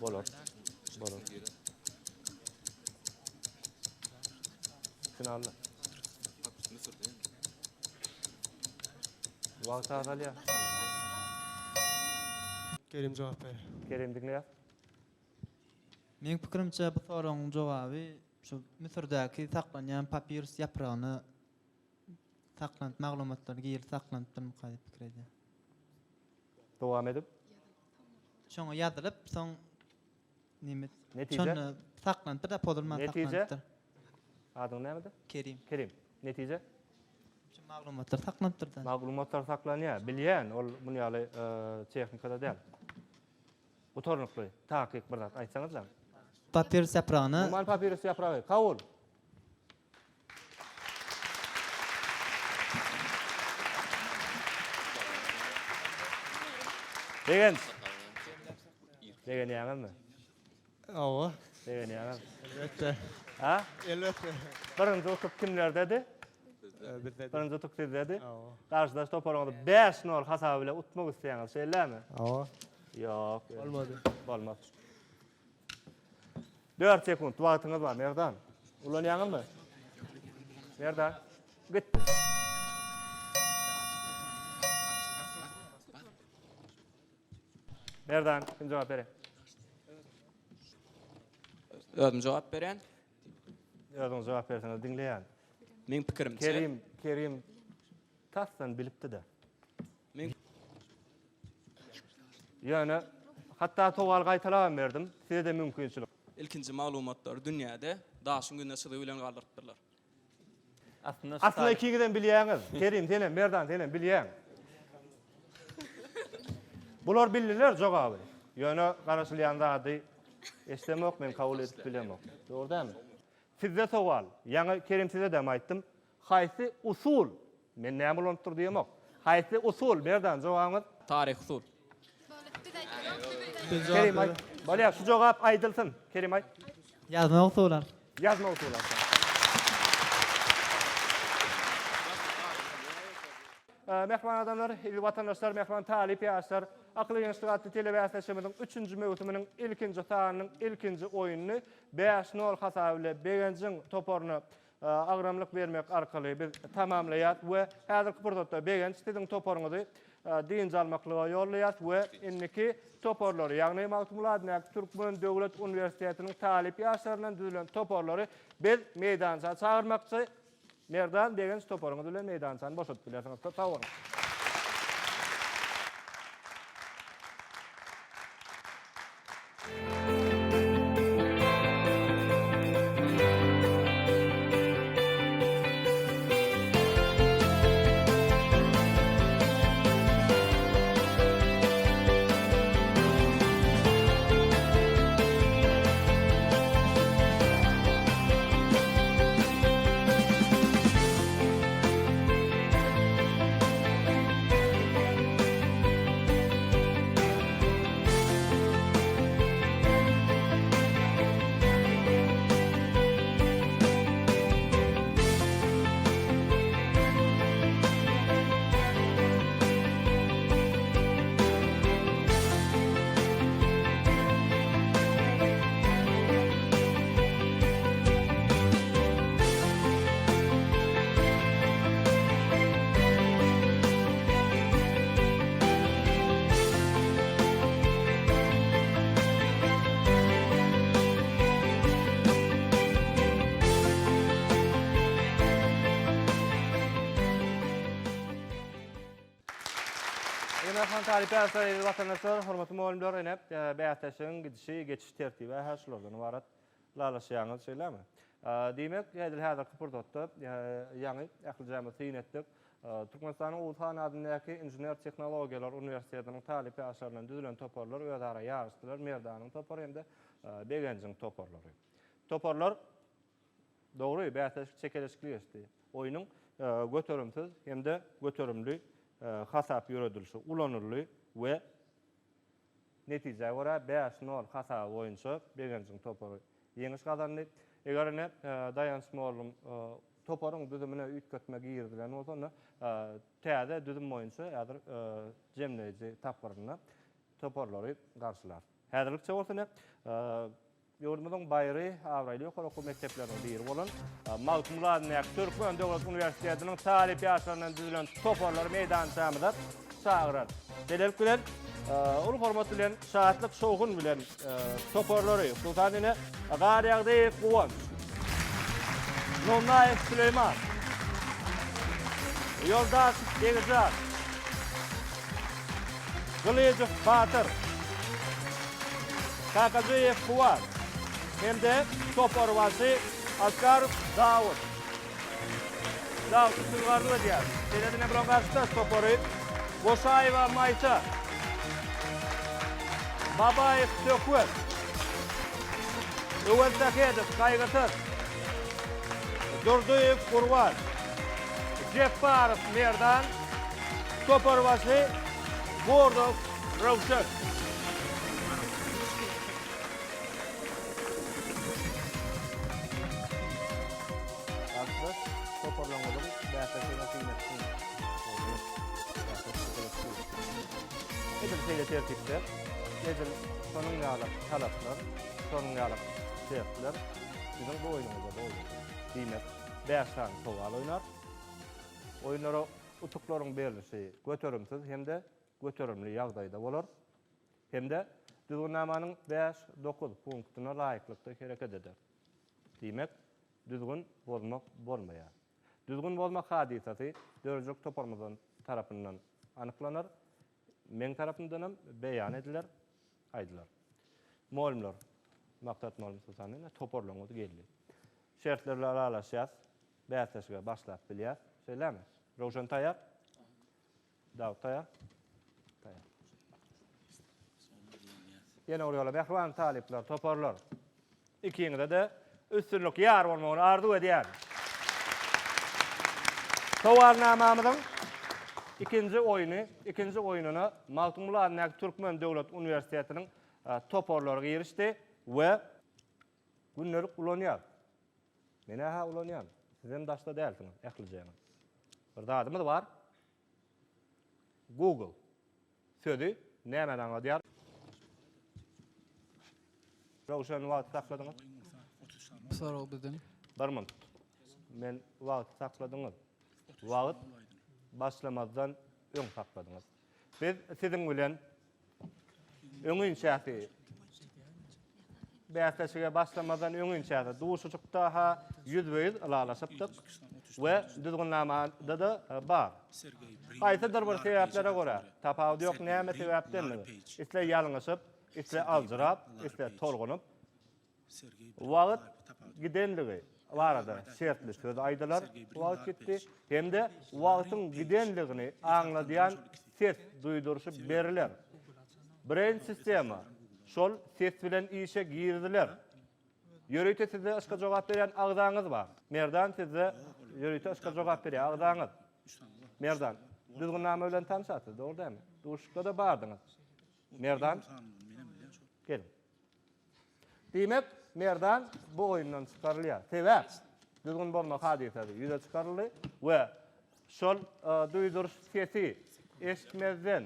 Bolar. Bolar. Finalda. Wagt azalýar. Kerim jogap ber. Kerim diňleýär. Meň pikirimçe bu soragyň jogaby şu Müsürdäki saklanýan papirus ýapragyna saklanyp maglumatlar girip saklanypdyrmyka diýip pikir edýän. Dowam edip. Şoňa ýazylyp, soň neme Netije? Şonda saklanypdyr da pozulman Netije? saklanypdyr. Adyň nämedi? Kerim. Kerim. Netije? Şu maglumatlar saklanypdyr da. Maglumatlar saklanýar. Bilýän, ol muny ýaly tehnikada däl. Gutarnykly, takyk bir zat aýtsaňyzlar. Papirus ýapragyna. Umuman papirus ýapragy. Kabul. Begenç. Begenýäňizmi? Hawa. Begenýäňiz. Elbetde. Ha? Elbetde. Birinji utuk kimlerdedi? Bizdedi. Birinji utuk sizdedi. Hawa. Garşydaş toparyňyzy 5-0 hasaby bilen utmak isleýäňiz, şeýlemi? Hawa. Ýok. Bolmady. Bolmaz. Dört sekunt wagtyňyz bar, Merdan. Ulanýaňyzmy? Merdan, gitdi. Merdan, kim jogap berýär? Özüm jogap berýän. Özüňiz jogap berseňiz diňleýän. Meň pikirimçe. Kerim, Kerim tasdan bilipdi-de. Meň Ýöne hatda sowaly gaýtalabam berdim. Size-de mümkinçilik. Ilkinji maglumatlary dünýäde daşyň ýüzüne çyzygy bilen galdyrypdyrlar. Aslynda şu Aslynda ikiňizem bilýäňiz. Kerim senem, Merdan senem bilýäň. Bular bildiler jogaby. Ýöne garaşylýan zady eşdemok men kabul edip bilemok. Dogry dälmi? Sizde sowal. Ýaňy Kerim sizedem aýtdym. Haýsy usul? Men näme ulanypdyr diýemok. Haýsy usul? Merdan jogabyňyz? Taryhy usul. Kerim aýt. Bolýar, şu jogap aýdylsyn. Kerim aýt. Ýazma usuly. Ýazma usuly. Mähriban adamlar, eziz watandaşlar, mähriban talyp ýaşlar, Akyl geňeşligi atly telebäsleşigimiziň üçünji möwsüminiň ilkinji sanynyň ilkinji oýnuny bäş nol hasaby bilen Begenjiň toparyna agramlyk bermek arkaly biz tamamlaýas we häzirki pursatda Begenç siziň toparyňyzy dynç almaklyga ýollaýas we indiki toparlary, ýagny Magtymguly adyndaky Türkmen döwlet uniwersitetiniň talyp ýaşlaryndan düzülen toparlary biz meýdança çagyrmakçy. Merdan, Begenç toparyňyz bilen meýdançany boşadyp bilersiňiz. Köp sag boluň. Mähriban talyp ýaşlar, eziz watandaşlar, hormatly mugallymlar, ine, bäsleşigiň gidişi, geçiş tertibi hä şulardan ybarat. Ylalaşýaňyz, şeýlemi? Diýmek, edil häzirki pursatda ýaňy ählijämiz syn etdik. Türkmenistanyň Oguz han adyndaky Inžener-tehnologiýalar uniwersitetiniň talyp ýaşlaryndan düzülen toparlar özara ýaryşdylar, Merdanyň topary hem-de Begenjiň toparlary. Toparlar, dogry, bäsleşik çekeleşikli geçdi. Oýnuň göterimsiz hem-de göterimli hasap ýöredilişi ulanyldy we Netijä görä, bäş nol hasaby boýunça Begenjiň topary ýeňiş gazandy. Eger ine, Daýanç mollum toparyň düzümine üýtgetme girizilen bolsa, onda täze düzüm boýunça häzir jemleýji tapgyrynda toparlary garşylar. Häzirlikçe bolsa ine, Ýurdumyzyň baýry, abraýly ýokary okuw mekdepleriniň biri bolan Magtymguly adyndaky Türkmen döwlet uniwersitetiniň talyp ýaşlaryndan düzülen toparlary meýdançamyza çagyrar. Şeýlelik bilen, uly hormat bilen, şatlyk, şowhun bilen toparlary, hususan ine, Garýagdyýew Guwanç, Nurnaýew Süleýman, Ýoldaşow Begjan, Gylyjow Batyr, Kakajyýew Kuwat hem-de toparbaşy Askarow Dawut. Dawut üstünlik arzuw edýär. Şeýle-de ine bularyň garşydaş topary Goşaýewa Maýsa, Babaýew Söhbet, Öwezsähedow Gaýgysyz, Durdyýew Gurban, Jepbarow Merdan, Toparbaşy Gordow Röwşen. Garşydaş toparlaryňyzyň bäsleşigine syn etsin. Edil şeýle tertipde, edil şonuň ýaly talaplar, şonuň ýaly şertler siziň bu oýnuňyzda-da oýnalar. Diýmek, bäş sany sowal oýnar. Oýunlara utuklaryň berlişi göterimsiz hem-de göterimli ýagdaýda bolar. Hem-de Düzgünnamanyň bäş, dokuz punktyna laýyklykda hereket eder. Diýmek, düzgün bozmak bolmaýar. Düzgün bozmak hadysasy döredijilik toparymyzdan tarapyndan anyklanar, meň tarapymdanam beýan ediler, aýdylar. Mugallymlar, Maksat mugallym hususan ine toparlaryňyz geldi. Şertler bilen ylalaşýas, bäsleşige başlap bilýäs. Şeýlemi? Röwşen taýýar? Dawut taýýar? Taýýar. Ýene bir ýola mähriban talyplar, toparlar. Ikiňize-de üstünlik ýar bolmagyny arzuw edýän. Sowalnamamyzyň ikinji oýny, ikinji oýnuna Magtymguly adyndaky Türkmen döwlet uniwersitetiniň e, toparlary girişdi we gündelik ulanýar. Men-ä ulanýan. Sizem daşda dälsiňiz, ählijeňiz. Bir zadymyz bar. Google sözi nämäni aňladýar? Röwşen wagty sakladyňyz. Bu sorag bizden. Bir minut. Men wagty sakladyňyz. Wagt başlamazdan öň sakladyňyz. Biz siziň bilen Öňinçäsi bäsleşige başlamazdan öňinçäsi duşuşykda-ha ýüzbe-ýüz ylalaşypdyk we düzgünnamada-da bar. Haýsydyr bir sebäplere görä, tapawudy ýok näme sebäpdendigi, isle ýalňyşyp, isle aljyrap, isle tolgunyp, Wagt gidenligi barada şertli söz aýdylar, wagt gitdi, hem-de wagtyň gidenligini aňladýan ses duýduryşy beriler. Brain sistema şol ses bilen işe giriziler. Ýörite sizde yşka jogap berýän agzaňyz bar. Merdan sizde ýörite yşka jogap berýär agzaňyz. Merdan, düzgünnama bilen tanyşarsyz, dogry dälmi? Duşuşykda-da bardyňyz. Merdan, geliň. Diýmek, Merdan bu oýundan çykarylýar. Sebäp, düzgün bozma hadysasy ýüze çykaryldy we şol duýduryş sesi eşitmezden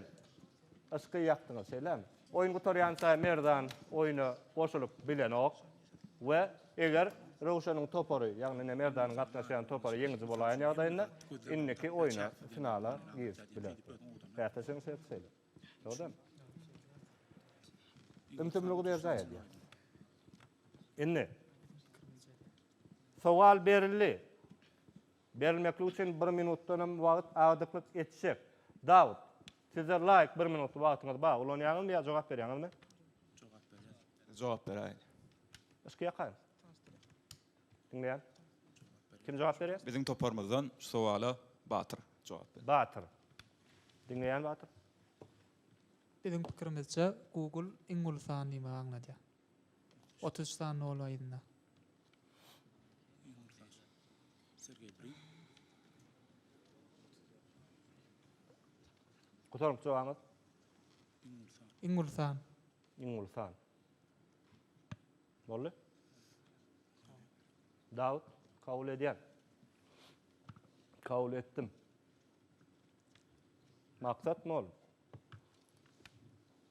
yşky ýakdyňyz, şeýlemi? Oýun gutarýança Merdan oýna goşulyp bilenok we eger Röwşeniň topary, ýagny ine Merdanyň gatnaşýan topary ýeňiji bolaýan ýagdaýynda indiki oýna, finala girişip biler. Bäsleşigiň şerti şeýle. Dogrudanmy? Ümsümligi berjaý edýär. Indi sowal berildi. Berilmeklik üçin bir minutdan hem wagt agdyklyk etjek. Dawut, sizde laýyk bir minut wagtyňyz bar. Ulanýaňyzmy ýa jogap berýäňizmi? Jogap berýän. Jogap beräýin. Yşky ýakaýyn. Diňleýän. Kim jogap berýär? Biziň toparymyzdan şu sowala Batyr jogap berýär. Batyr. Diňleýän Batyr. Biziň pikirimizçe Google iň uly san diýmegi aňladýar. 33 sany nol bar yzynda. Gutaryp jogabyňyz? Iň uly san. Iň uly san. Boldy. Dawut, kabul edýän. Kabul etdim. Maksat mol.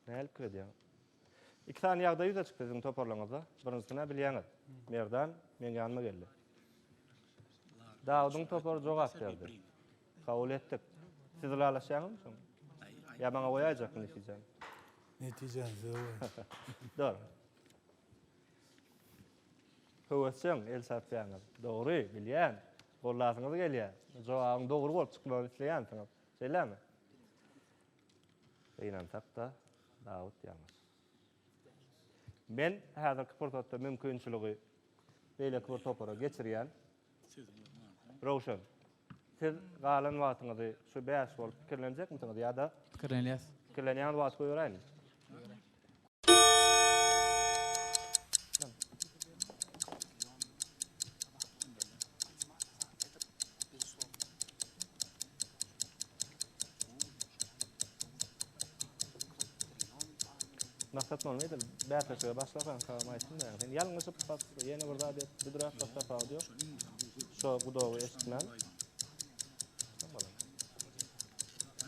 Nähili pikir edýäň? Iki sany ýagdaý ýüze çykdy siziň toparlaryňyzda. Birinjisini bilýäňiz. Merdan meň ýanyma geldi. Dawudyň topary jogap berdi. Kabul etdik. Siz ylalaşýaňyzmy şoň? Ýa maňa goýaýjakmy netijäni? Netijäni size goýaýyn. Dogry. Höwesjeň el çarpýaňyz. Dogry, bilýän. Gollasyňyz gelýär. Jogabyň dogry bolup çykmagyny isleýänsiňiz. Şeýlemi? Gynansak-da, Dawut ýalňyş. Men häzirki pursatda mümkinçiligi beýleki bir topara geçirýän. Röwşen, siz galan wagtyňyzy şu bäş bolup pikirlenjekmisiňiz ýa-da Pikirlenýäs. Pikirlenýäňiz wagty goýberäýinmi? Maksat bolmy edil bäsleşige başlasaň tagam aýtdym da sen ýalňyşyp bas ýene bir zat et büdräp bas tapawudy ýok. Şo gudogy eşitmän.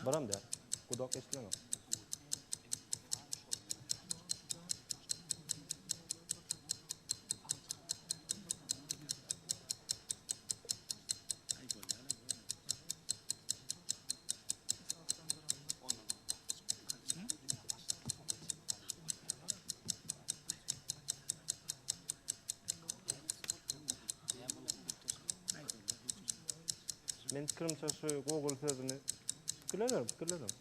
Biram däl. Gudok eşidilenok. Men pikirimçe şu Google sözüni pikirleniyorum, pikirleniyorum.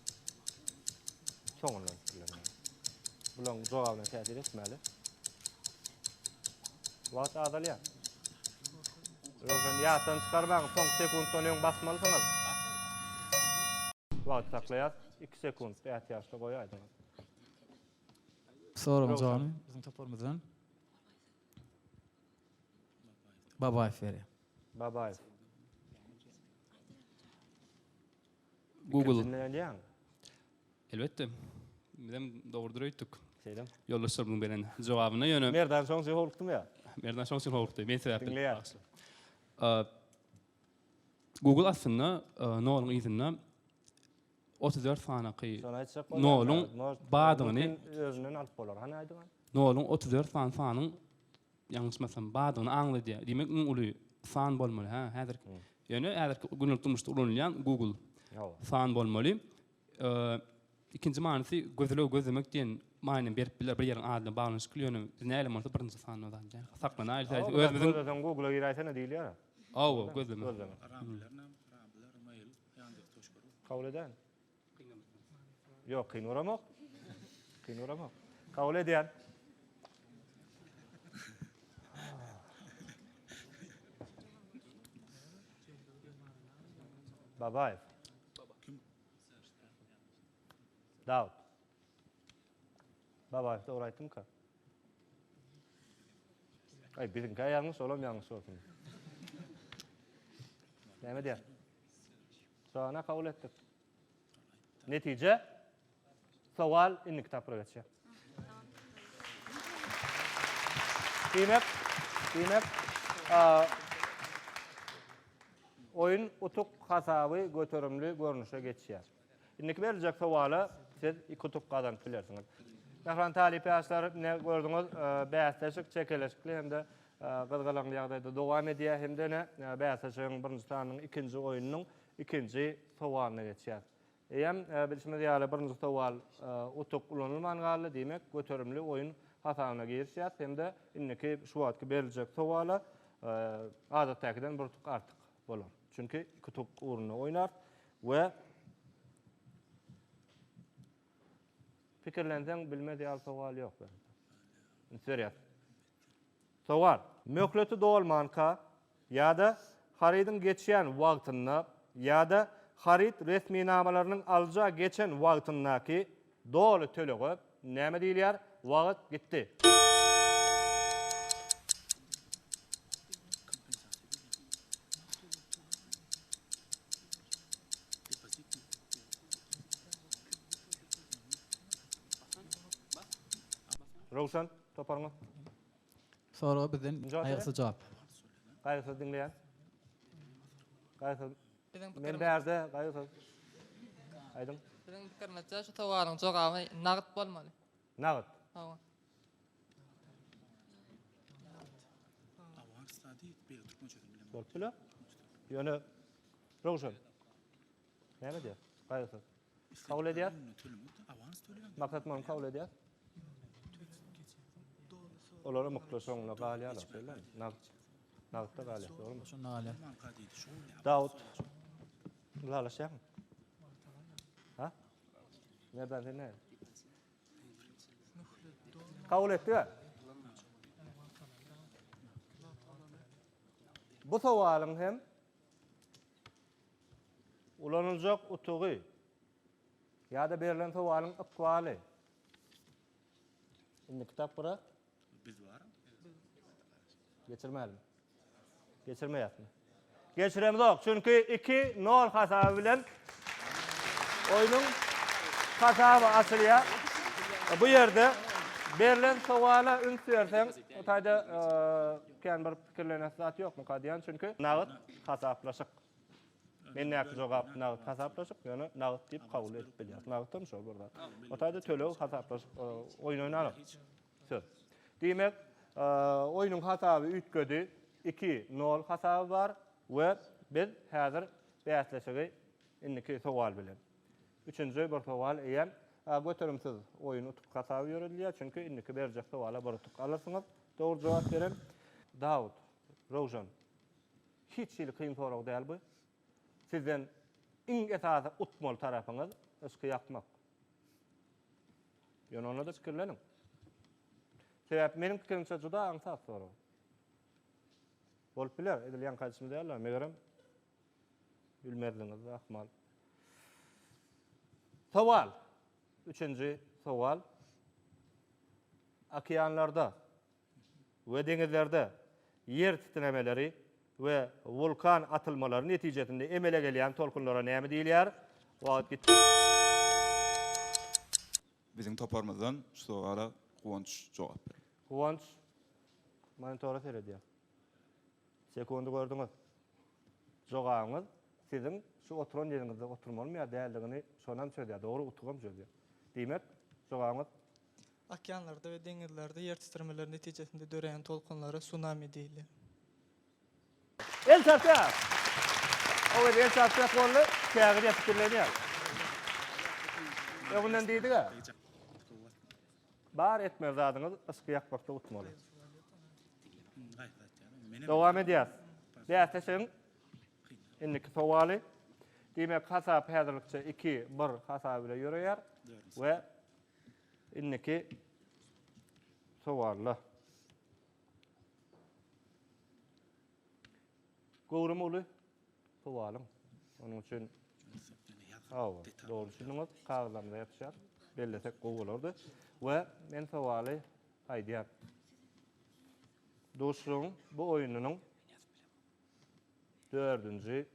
Soňundan pikirleniyorum. Bulaň jogabyna täsir etmäli. Wagt azalýar. Röwşen ýatdan çykarmaň, soňky sekuntdan öň basmalysyňyz. Wagt saklaýas. 2 sekunt ätiýaçly goýaýdyňyz. Soragyň jogabyny biziň toparymyzdan Babaýew berýär. Babaýew. Google. Dinleýän. Elbetde. Bizem dogrudyr öýtdük. Şeýle. Ýoldaşlarymyň beren jogabyna ýöne. Merdan şoň üçin howlukdymy ýa? Merdan şoň üçin howlukdy. Men sebäpli. Diňleýär. Google aslynda noluň yzynda 34 sanaky Şony aýtjak bolýan. Noluň badygyny özünden alyp bolar. Hany aýdyň. Noluň 34 sany sanyň ýalňyşmasam badygyny aňladýar. Diýmek iň uly san bolmaly, hä, häzirki. Ýöne häzirki gündelik durmuşda ulanylýan Google san bolmaly. Ikinji manysy gözleg, gözlemek diýen manyny berip biler bir ýeriň ady bilen baglanyşykly, ýöne biz näle bolsa birinji sanda zat däl. Saklanaýyl, özümiziň Gözleseň Google-a giräýsene diýilýär. Hawa, gözlemek. Gözlemek. Kabul edäýin. Ýok, kyn uramok. Kyn uramok. Kabul edýän. Babaýew. Dawut. Babaýew dogry aýtdymyka? Aý, biziňkä ýalňyş, olam ýalňyş bolsun. Näme diýer? Soňa kabul etdik. Netije sowal indiki tapgyra geçýär. Diýmek, diýmek, oýun utuk hasaby göterimli görnüşe geçýär. Indiki beriljek sowala siz iki utuk gazanyp bilersiňiz. Mähriban talyp ýaşlar, ine gördüňiz, bäsleşik çekeleşikli hem-de gyzgalaňly ýagdaýda dowam edýär hem-de ine bäsleşigiň birinji sanynyň ikinji oýnunyň ikinji sowalyna geçýäris. Eýýäm bilşimiz ýaly birinji sowal utuk ulanylman galdy, diýmek göterimli oýun hasabyna girişýäris hem-de indiki şu wagtky beriljek sowala adatdakydan bir utuk artyk bolar. Çünki iki utuk ugrunda oýnarys we pikirlenseň bilmez ýaly sowal ýok. Üns berýäris. Sowal. Möhleti dolmanka ýa-da harydyň geçýän wagtynda ýa-da haryt resminamalarynyň alyja geçen wagtyndaky doly tölege näme diýilýär? Wagt gitdi. Röwşen, toparyňyz. Soraga bizden Gaýgysyz jogap. Gaýgysyz diňleýän. Gaýgysyz. Men bärde Gaýgysyz. Aýdyň. Biziň pikirimizçe şu sowalyň jogaby nagt bolmaly. Nagt. Hawa. Bolup biler. Ýöne Röwşen. Näme diýýär? Gaýgysyz. Kabul edýär. Maksat muny kabul edýär. Olar ymykly şoňuna galýarlar, şeýlemi? Nagt. Nagtda galýar, dogrumy? Şonda galýar. Dawut. Ylalaşýarmy? Ha? Merdan sen näme? Kabul etdi. Bu sowalyň hem Ulanyljak utugy ýa-da berlen sowalyň ykbaly. Indiki tapgyra Biz bar. Geçirmälimi? Geçirmeýäsmi? Geçiremzok, çünki 2 nol hasaby bilen oýnuň hasaby açylýar. Bu ýerde berlen sowala üns berseň, o taýda kän bir pikirlenesi zat ýokmuka diýýän, çünki nagt hasaplaşyk. Mendäki jogap nagt hasaplaşyk, ýöne nagt diýip kabul edip bilýäris. Nagtam şol bir zat. O taýda töleg hasaplaşyk oýun oýnalok. Söz. Diýmek, oýnuň hasaby üýtgedi. 2, nol hasaby bar we biz häzir bäsleşigi indiki sowal bilen. Üçünji bir sowal eýýäm göterimsiz oýun utuk hasaby ýöredilýär, çünki indiki berjek sowala bir utuk alarsyňyz. Dogry jogap beren Dawut, Röwşen. Hiç hili kyn sorag däl bu. Sizden iň esasy utmaly tarapyňyz yşky ýakmak. Ýöne onda-da pikirleniň. Sebäp meniň pikirimçe juda aňsat sorag. Bolup biler, edil ýaňky aýdyşymyz ýaly, megerem bilmezligiňiz ahmal. Sowal. Üçünji sowal. Okeanlarda we deňizlerde ýer titremeleri we wulkan atylmalary netijesinde emele gelýän tolkunlara näme diýilýär? Wagt gitdi. Biziň toparymyzdan şu sowala Guwanç jogap berer. Guwanç monitora seredýär. Sekundy gördüňiz. Jogabyňyz siziň şu oturan ýeriňizde oturmalymy ýa däldigini şonam çözýär. Dogry utugam çözýär. Diýmek, jogabyňyz? Okeanlarda we deňizlerde ýer titremeleri netijesinde döreýän tolkunlara sunami diýilýär. El çarpýar! O gezek el çarpjak boldy, kägirýär pikirlenýär. Öňünden diýdik-ä. Bar etmeli zadyňyz yşky ýakmakda utmaly. Dowam edýäs. Bäsleşigiň indiki sowaly. Diýmek, hasap häzirlikçe 2, 1 hasaby bilen ýöreýär we indiki sowalda. Göwrümi uly sowalyň. Onuň üçin Hawa, dogry düşündiňiz. Kagyzlarymyza ýapyşýar. Bellesek gowy bolardy. We men sowaly aýdýan. Duşuşygyň bu oýnunyň dördünji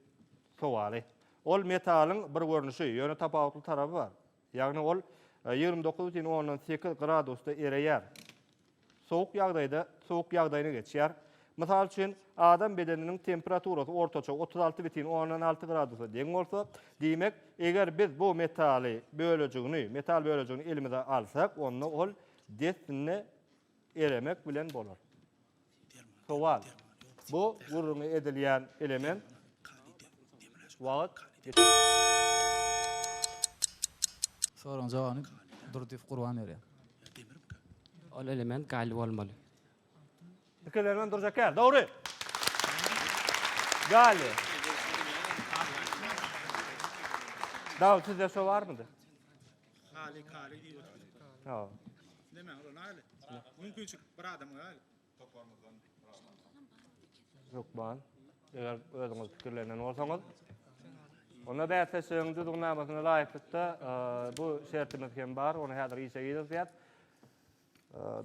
sowaly. Ol metalyň bir görnüşi, ýöne tapawutly tarapy bar. Ýagny ol 29,8 gradusda ereýär. Sowuk ýagdaýda sowuk ýagdaýyna geçýär. Mysal üçin, adam bedeniniň temperaturasy ortaça 36,6 gradusa deň bolsa, diýmek, eger biz bu metaly bölejigini, metal bölejigini elimize alsak, onda ol dessine eremek bilen bolar. Sowal. Bu gürrüňi edilýän element wagt Soragyň jogabyny Durdyýew Gurban berýär. Ol element gali bolmaly. Pikirlenmän durjak ýer. Dogry. Gali. Dawut sizde şo barmydy? Kali, kali diýip oturdy. Ha. Näme ol aly? Mümkinçilik bir adamyň aly. Toparymyzdan bir adam. Hökman. Eger özüňiz pikirlenen bolsaňyz. Onda bäsleşigiň düzgünnamasyna laýyklykda bu şertimiz hem bar. Ony häzir işe girizýäs.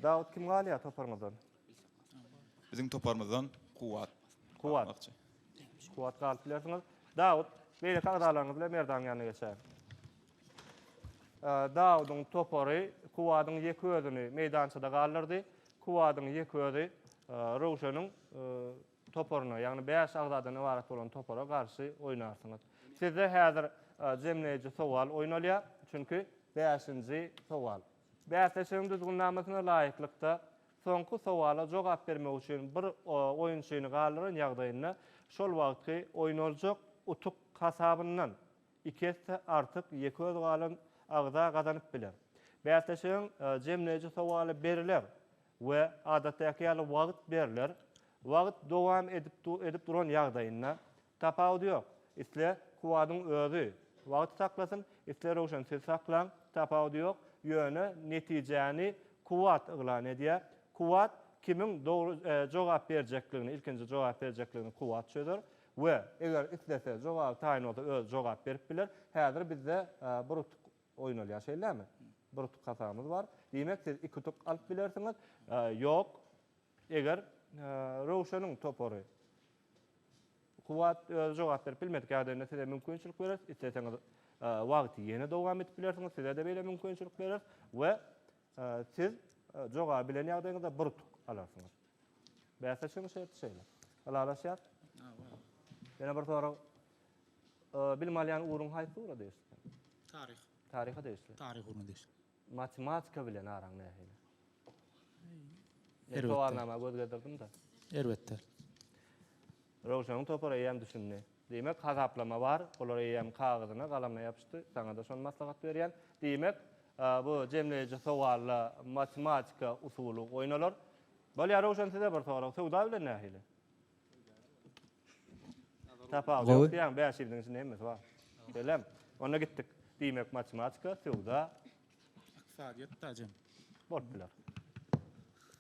Dawut kim galýar toparyňyzdan? Biziň toparymyzdan Kuwwat. Kuwwat. Kuwwat galyp bilersiňiz. Dawut, beýleki agzalaryňyz bilen Merdanyň ýanyna geçäýiň. Dawudyň topary Kuwwadyň ýeke özüni meýdançada galdyrdy. Kuwwadyň ýeke özi Röwşeniň toparyna, ýagny bäş agzadan ybarat bolan topara garşy oýnarsyňyz. Sizde häzir jemleýji sowal oýnalýar, çünki bäşinji sowal. Bäsleşigiň düzgünnamasyna laýyklykda, soňky sowala jogap bermek üçin bir oýunçyny galdyran ýagdaýynda şol wagtky oýnaljak utuk hasabyndan iki esse artyk ýeke özi galan agza gazanyp biler. Bäsleşigiň jemleýji sowaly beriler we adatdaky ýaly wagt berler. Wagt dowam edip edip duran ýagdaýynda tapawudy ýok. Isle Kuwadyň özi wagty saklasyn, isle Röwşen siz saklaň, tapawudy ýok. Ýöne netijäni Kuwat yglan edýär. Kuwat kimiň dogry jogap berjekligini, ilkinji jogap berjekligini Kuwat çözer. We eger islese jogaby taýyn bolsa özi jogap berip biler. Häzir bizde bir utuk oýnalýar şeýlemi? Bir utuk hasabymyz bar. Diýmek siz iki utuk alyp bilersiňiz. Ýok. Eger Röwşeniň topary Kuwwat özi jogap berip bilmedik ýagdaýynda size mümkinçilik bereris. Isleseňiz wagty ýene dowam edip bilersiňiz. Size-de beýle mümkinçilik bereris we siz jogaby bilen ýagdaýyňyzda bir utuk alarsyňyz. Bäsleşigiň şerti şeýle. Ylalaşýas? Ýene bir sorag. Bilim alýan ugruň haýsy ugra degişli? Taryh. Taryha degişli. Taryh ugruna degişli. Matematika bilen araň nähili? Men sowalnama göz gezdirdim-de. Erbet däl. Röwşeniň topary eýýäm düşündi. Diýmek, hasaplama bar. Olar eýýäm kagyzyna, galamyna ýapyşdy. Saňa-da şony maslahat berýän. Diýmek, bu jemleýji sowalda matematika usuly oýnalar. Bolýar, Röwşen size bir sorag. Söwda bilen nähili? Tapawudy ýok diýýäň, 500-iň içinde hemmesi bar. Şeýlemi? Onda gitdik. Diýmek, matematika, söwda. Ykdysadyýet da jem. Bolup biler.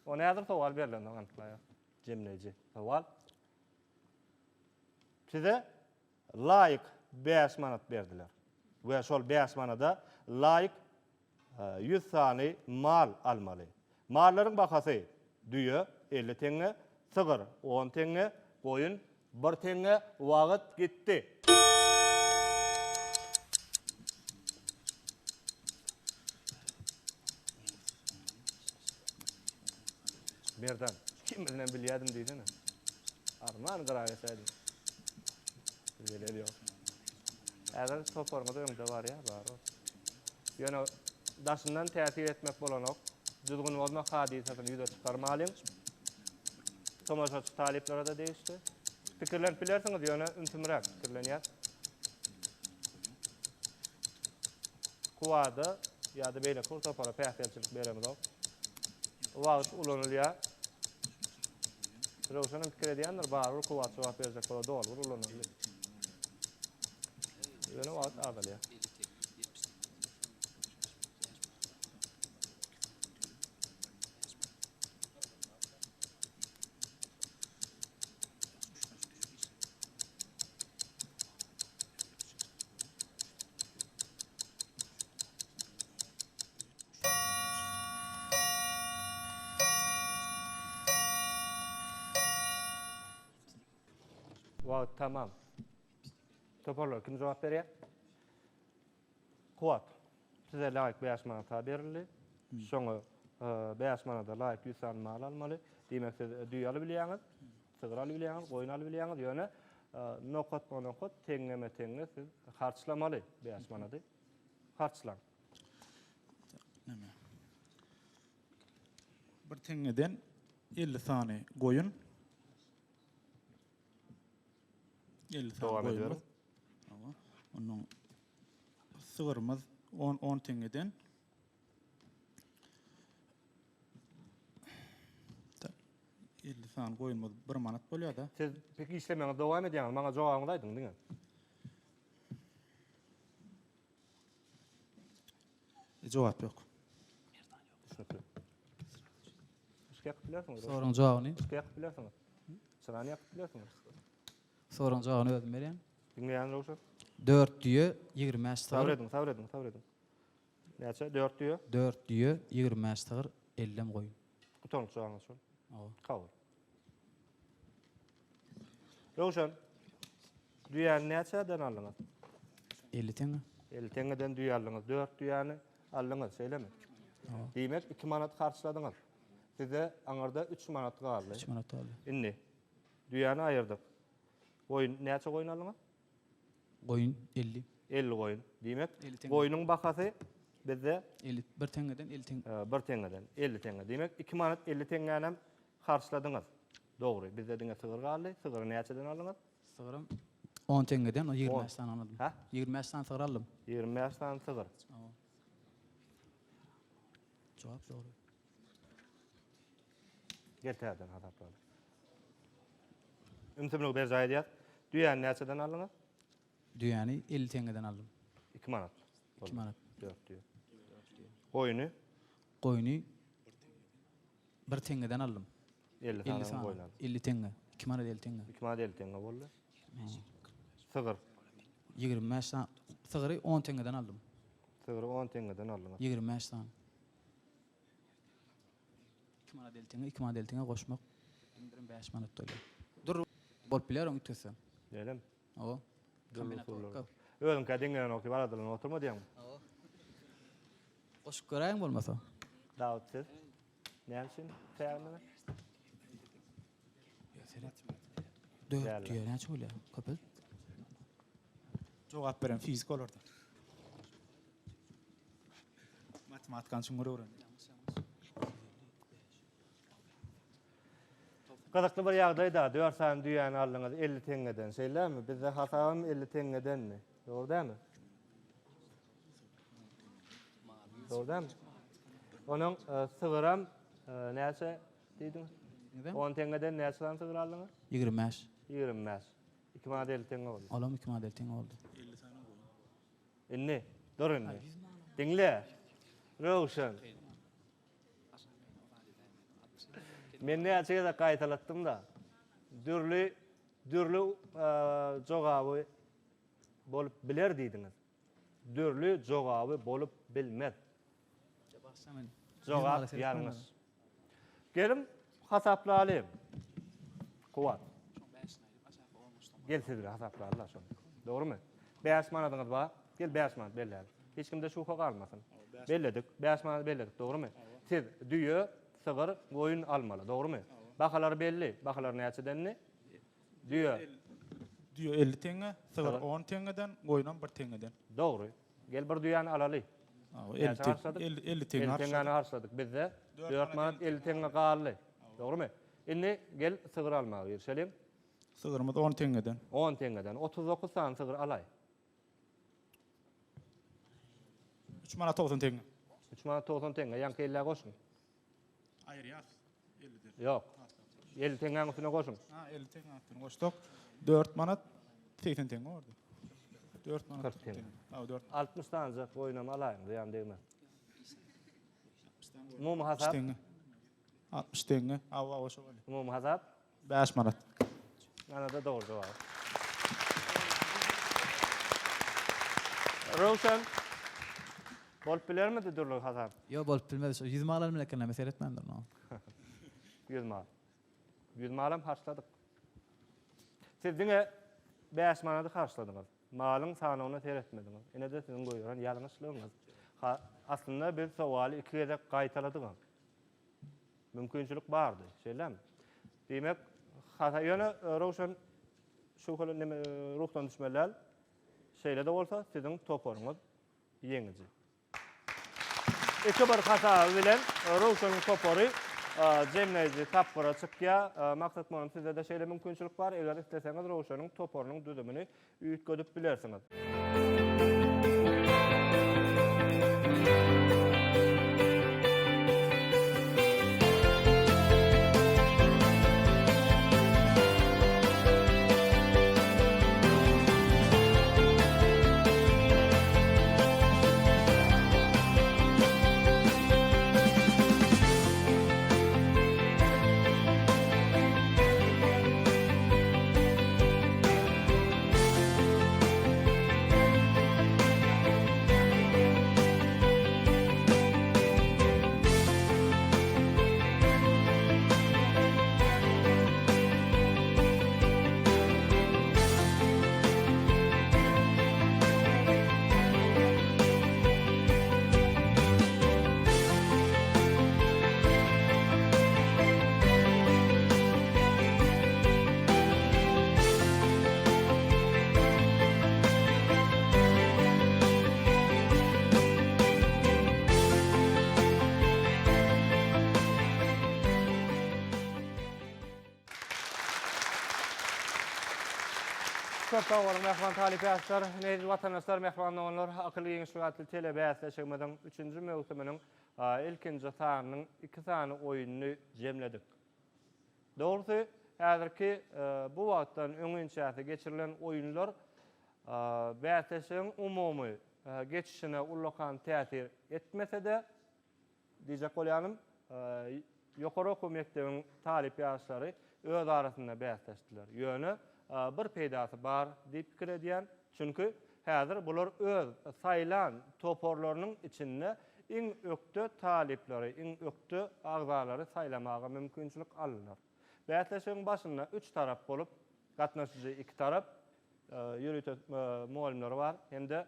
Ony häzir sowal berlende anyklaýar. Jemleýji sowal. Size laýyk 5 manat berdiler. We şol 5 manada laýyk 100 sany mal almaly. Mallaryň bahasy, düýe, 50 teňňe, sygyr, on teňňe, goýun, bir teňňe, wagt gitdi. Merdan, ikimizinem bilýädim diýsene. Arman gyra geçäýdim. Zelel ýok. Häzir toparyňyz öňde barýar, bar ol. Ýöne daşyndan täsir etmek bolanok. Düzgün bozmak hadysasyny ýüze çykarmalyň. Tomaşaçy talyplara-da degişli. Pikirlenip bilersiňiz, ýöne ümsümräk pikirlenýäs. Kuwada ýa-da beýleki bir topara päsgelçilik beremzok. Wagt ulanylýar. Röwşenem pikir edýändir, barybir Kuwat jogap berjek bolar, doly bir ulanyldy. Ýöne wagt azalýar. Wagt tamam. Toparlar kim jogap berýär? Kuwat. Size laýyk 5 manat berildi. Şoňa 5 manada laýyk 100 sany mal almaly. Diýmek siz düýe alyp bilýäňiz, sygyr alyp bilýäňiz, goýun alyp bilýäňiz. Ýöne nokatma-nokat, teňňeme-teňňe siz harçlamaly 5 manady. Harçlaň. Näme? Bir teňňeden 50 sany goýun. 50 sany Dowam goýunymyz. ediberin. Hawa. Ondan sygyrymyz 10 10 teňňeden. Ta- 50 sany goýunymyz 1 manat bolýar-da. Siz pek işlemegiňizi dowam edýäňiz. Maňa jogabyňyzy aýdyň diňe. Jogap ýok. Düşnükli. Yşyk ýakyp bilersiňiz. Soragyň jogabyny? Yşyk ýakyp bilersiňiz. Çyrany ýakyp bilersiňiz. Soragyň jogabyny özüm berýän. Diňleýän Röwşen. 4 düýe, 25 sygyr. Sabyr ediň, sabyr ediň, sabyr ediň. Näçe? 4 düýe? 4 düýe, 25 sygyr, 50 goýun. Gutarnykly jogabyňyz şol. Hawa. Kabul. Röwşen, düýäni näçeden aldyňyz? 50 teňňe. 50 teňňeden düýe aldyňyz. 4 düýäni aldyňyz, şeýlemi? Hawa. Diýmek, 2 manat harçladyňyz. Size aňyrda 3 manat galdy. 3 manat galdy. Indi düýäni aýyrdyk. Goýun, näçe goýun aldyňyz? Goýun 50. 50 goýun. Diýmek, 50 teňňe. goýnuň bahasy bizde 50 bir teňňeden 50 teňňe. Bir teňňeden 50 teňňe. Diýmek, 2 manat 50 teňňänem harçladyňyz. Dogry, bizde diňe sygyr galdy. Sygyry näçeden aldyňyz? Sygyrym 10 teňňeden 25 sany aldym. Ha? 25 sany sygyr aldym. 25 sany sygyr. Jogap dogry. Gel täzeden hasaplaly. Ümsümligi berjaý edýäs. Düýäni näçeden aldyňyz? Düýäni 50 teňňeden aldym. 2 manat. 2 manat. 4 düýe. Goýny? Goýny 1 teňňeden aldym. 50 50 sany sany. goýun aldym. 50 teňňe. 2 manat 50 teňňe. 2 manat 50 teňňe boldy. Sygyr. 25 sany. Sygyry 10 teňňeden aldym. Sygyry 10 teňňeden aldyňyz. 25 sany. 2 manat 50 teňňe, 2 manat 50 teňňe goşmak 25 manat bolýar. Dur bolup biler oň üýtgetse. Nädem? Hawa. Dürli usullar. Özüňkä deň gelenok diýip aladalanyp oturma diýýäňmi? Hawa. Goşup göräýiň bolmasa. Dawut siz näme üçin sägindiňiz? Dört düýe näçe bolýar? Köpelt. Jogap beren fizik bolardy. Matematikany çuňňur öwrendi. Gyzykly bir ýagdaý-da, dört sany düýäni aldyňyz 50 teňňeden, şeýlemi? Bizde hasabam 50 teňňedenmi? Dogry dälmi? Dogry dälmi? Onuň e, sygyram e, näçe diýdiňiz? 10 teňňeden näçe sany sygyr aldyňyz? 25. 25. 2 manat 50 teňňe boldy. Olam 2 manat 50 teňňe boldy. 50 sany goýun. Indi, dur indi. Diňle. Röwşen. Men näçe gezek gaýtalatdym-da. Dürli, dürli jogaby bolup biler diýdiňiz. Dürli jogaby bolup bilmez. Jogap ýalňyş. Geliň, hasaplalyň. Kuwat. Gel siz bilen hasaplalyň şony. Dogrumy? 5 manadyňyz bar. Gel 5 manat belläli. Hiç kimde şübhe galmasyn. Belledik. 5 manat belledik, dogrumy? Siz düýe, sygyr, goýun almaly, dogrumy? Bahalary belli. Bahalar näçedendi? Düýe. Düýe 50 teňňe, sygyr 10 teňňeden, goýunam 1 teňňeden. Dogry. Gel bir düýäni alaly. Näçe harçladyk? 50 teňňe harçladyk. 50 teňňäni harçladyk. Bizde 4 manat 50 teňňe galdy. Dogrumy? Indi gel sygyr almaga girişeliň. Sygyrymyz 10 teňňeden. 10 teňňeden. 39 sany sygyr alaý. 3 manat 90 teňňe. 3 manat 90 teňňe. Ýaňky 50-ä goşuň. Aýyrýas 50-den. Ýok. 50 teňňäň üstüne goşuň. Ha, 50 teňňäň üstüne goşsak, 4 manat 80 teňňe boldy. 4 manat 40 teňňe. Ha, 4. 60 sanyjak goýunam alaýyň, zyýan degmez. Umumy hasap? 60 teňňe. Hawa, hawa, şo bolýar. Umumy hasap? 5 manat. Ana-da dogry jogap. Röwşen, bolup bilermidi dürli hasap? Ýok, bolup bilmez. Şo 100 mal almaly ekenler, men seretmändirin oňa. 100 mal. 100 malam harçladyk. Siz diňe 5 manady harçladyňyz. Malyň sanawyna seretmediňiz. Ine-de siziň goýberen ýalňyşlygyňyz. Ha, aslynda biz sowaly iki gezek gaýtaladygam. Mümkinçilik bardy, şeýlemi? Diýmek, hata ýöne Röwşen şübheli neme ruhdan düşmeli däl. Şeýle-de bolsa siziň toparyňyz ýeňiji. 2-1 hasaby bilen Röwşeniň topary jemleýji tapgyra çykýar. Maksat mugallym sizde-de şeýle mümkinçilik bar, eger isleseňiz Röwşeniň toparynyň düzümini üýtgedip bilersiňiz. Köp sag boluň mähriban talyp ýaşlar, eziz watandaşlar, mähriban doganlar, Akyl giňişligi atly telebäsleşigimiziň üçünji möwsüminiň ilkinji sanynyň iki sany oýnuny jemledik. Dogrusy, häzirki bu wagtdan öňinçäsi geçirilen oýunlar bäsleşigiň umumy geçişine ullakan täsir etmese-de, diýjek bolýanym, ýokary okuw mekdebiň talyp ýaşlary öz arasynda bäsleşdiler. Ýöne bir peýdasy bar diýip pikir edýän, çünki häzir bular öz saýlan toparlarynyň içinde iň ökde talyplary, iň ökde agzalary saýlamaga mümkinçilik aldylar. Bäsleşigiň başynda üç tarap bolup, gatnaşyjy iki tarap, ýörite mugallymlary bar hem-de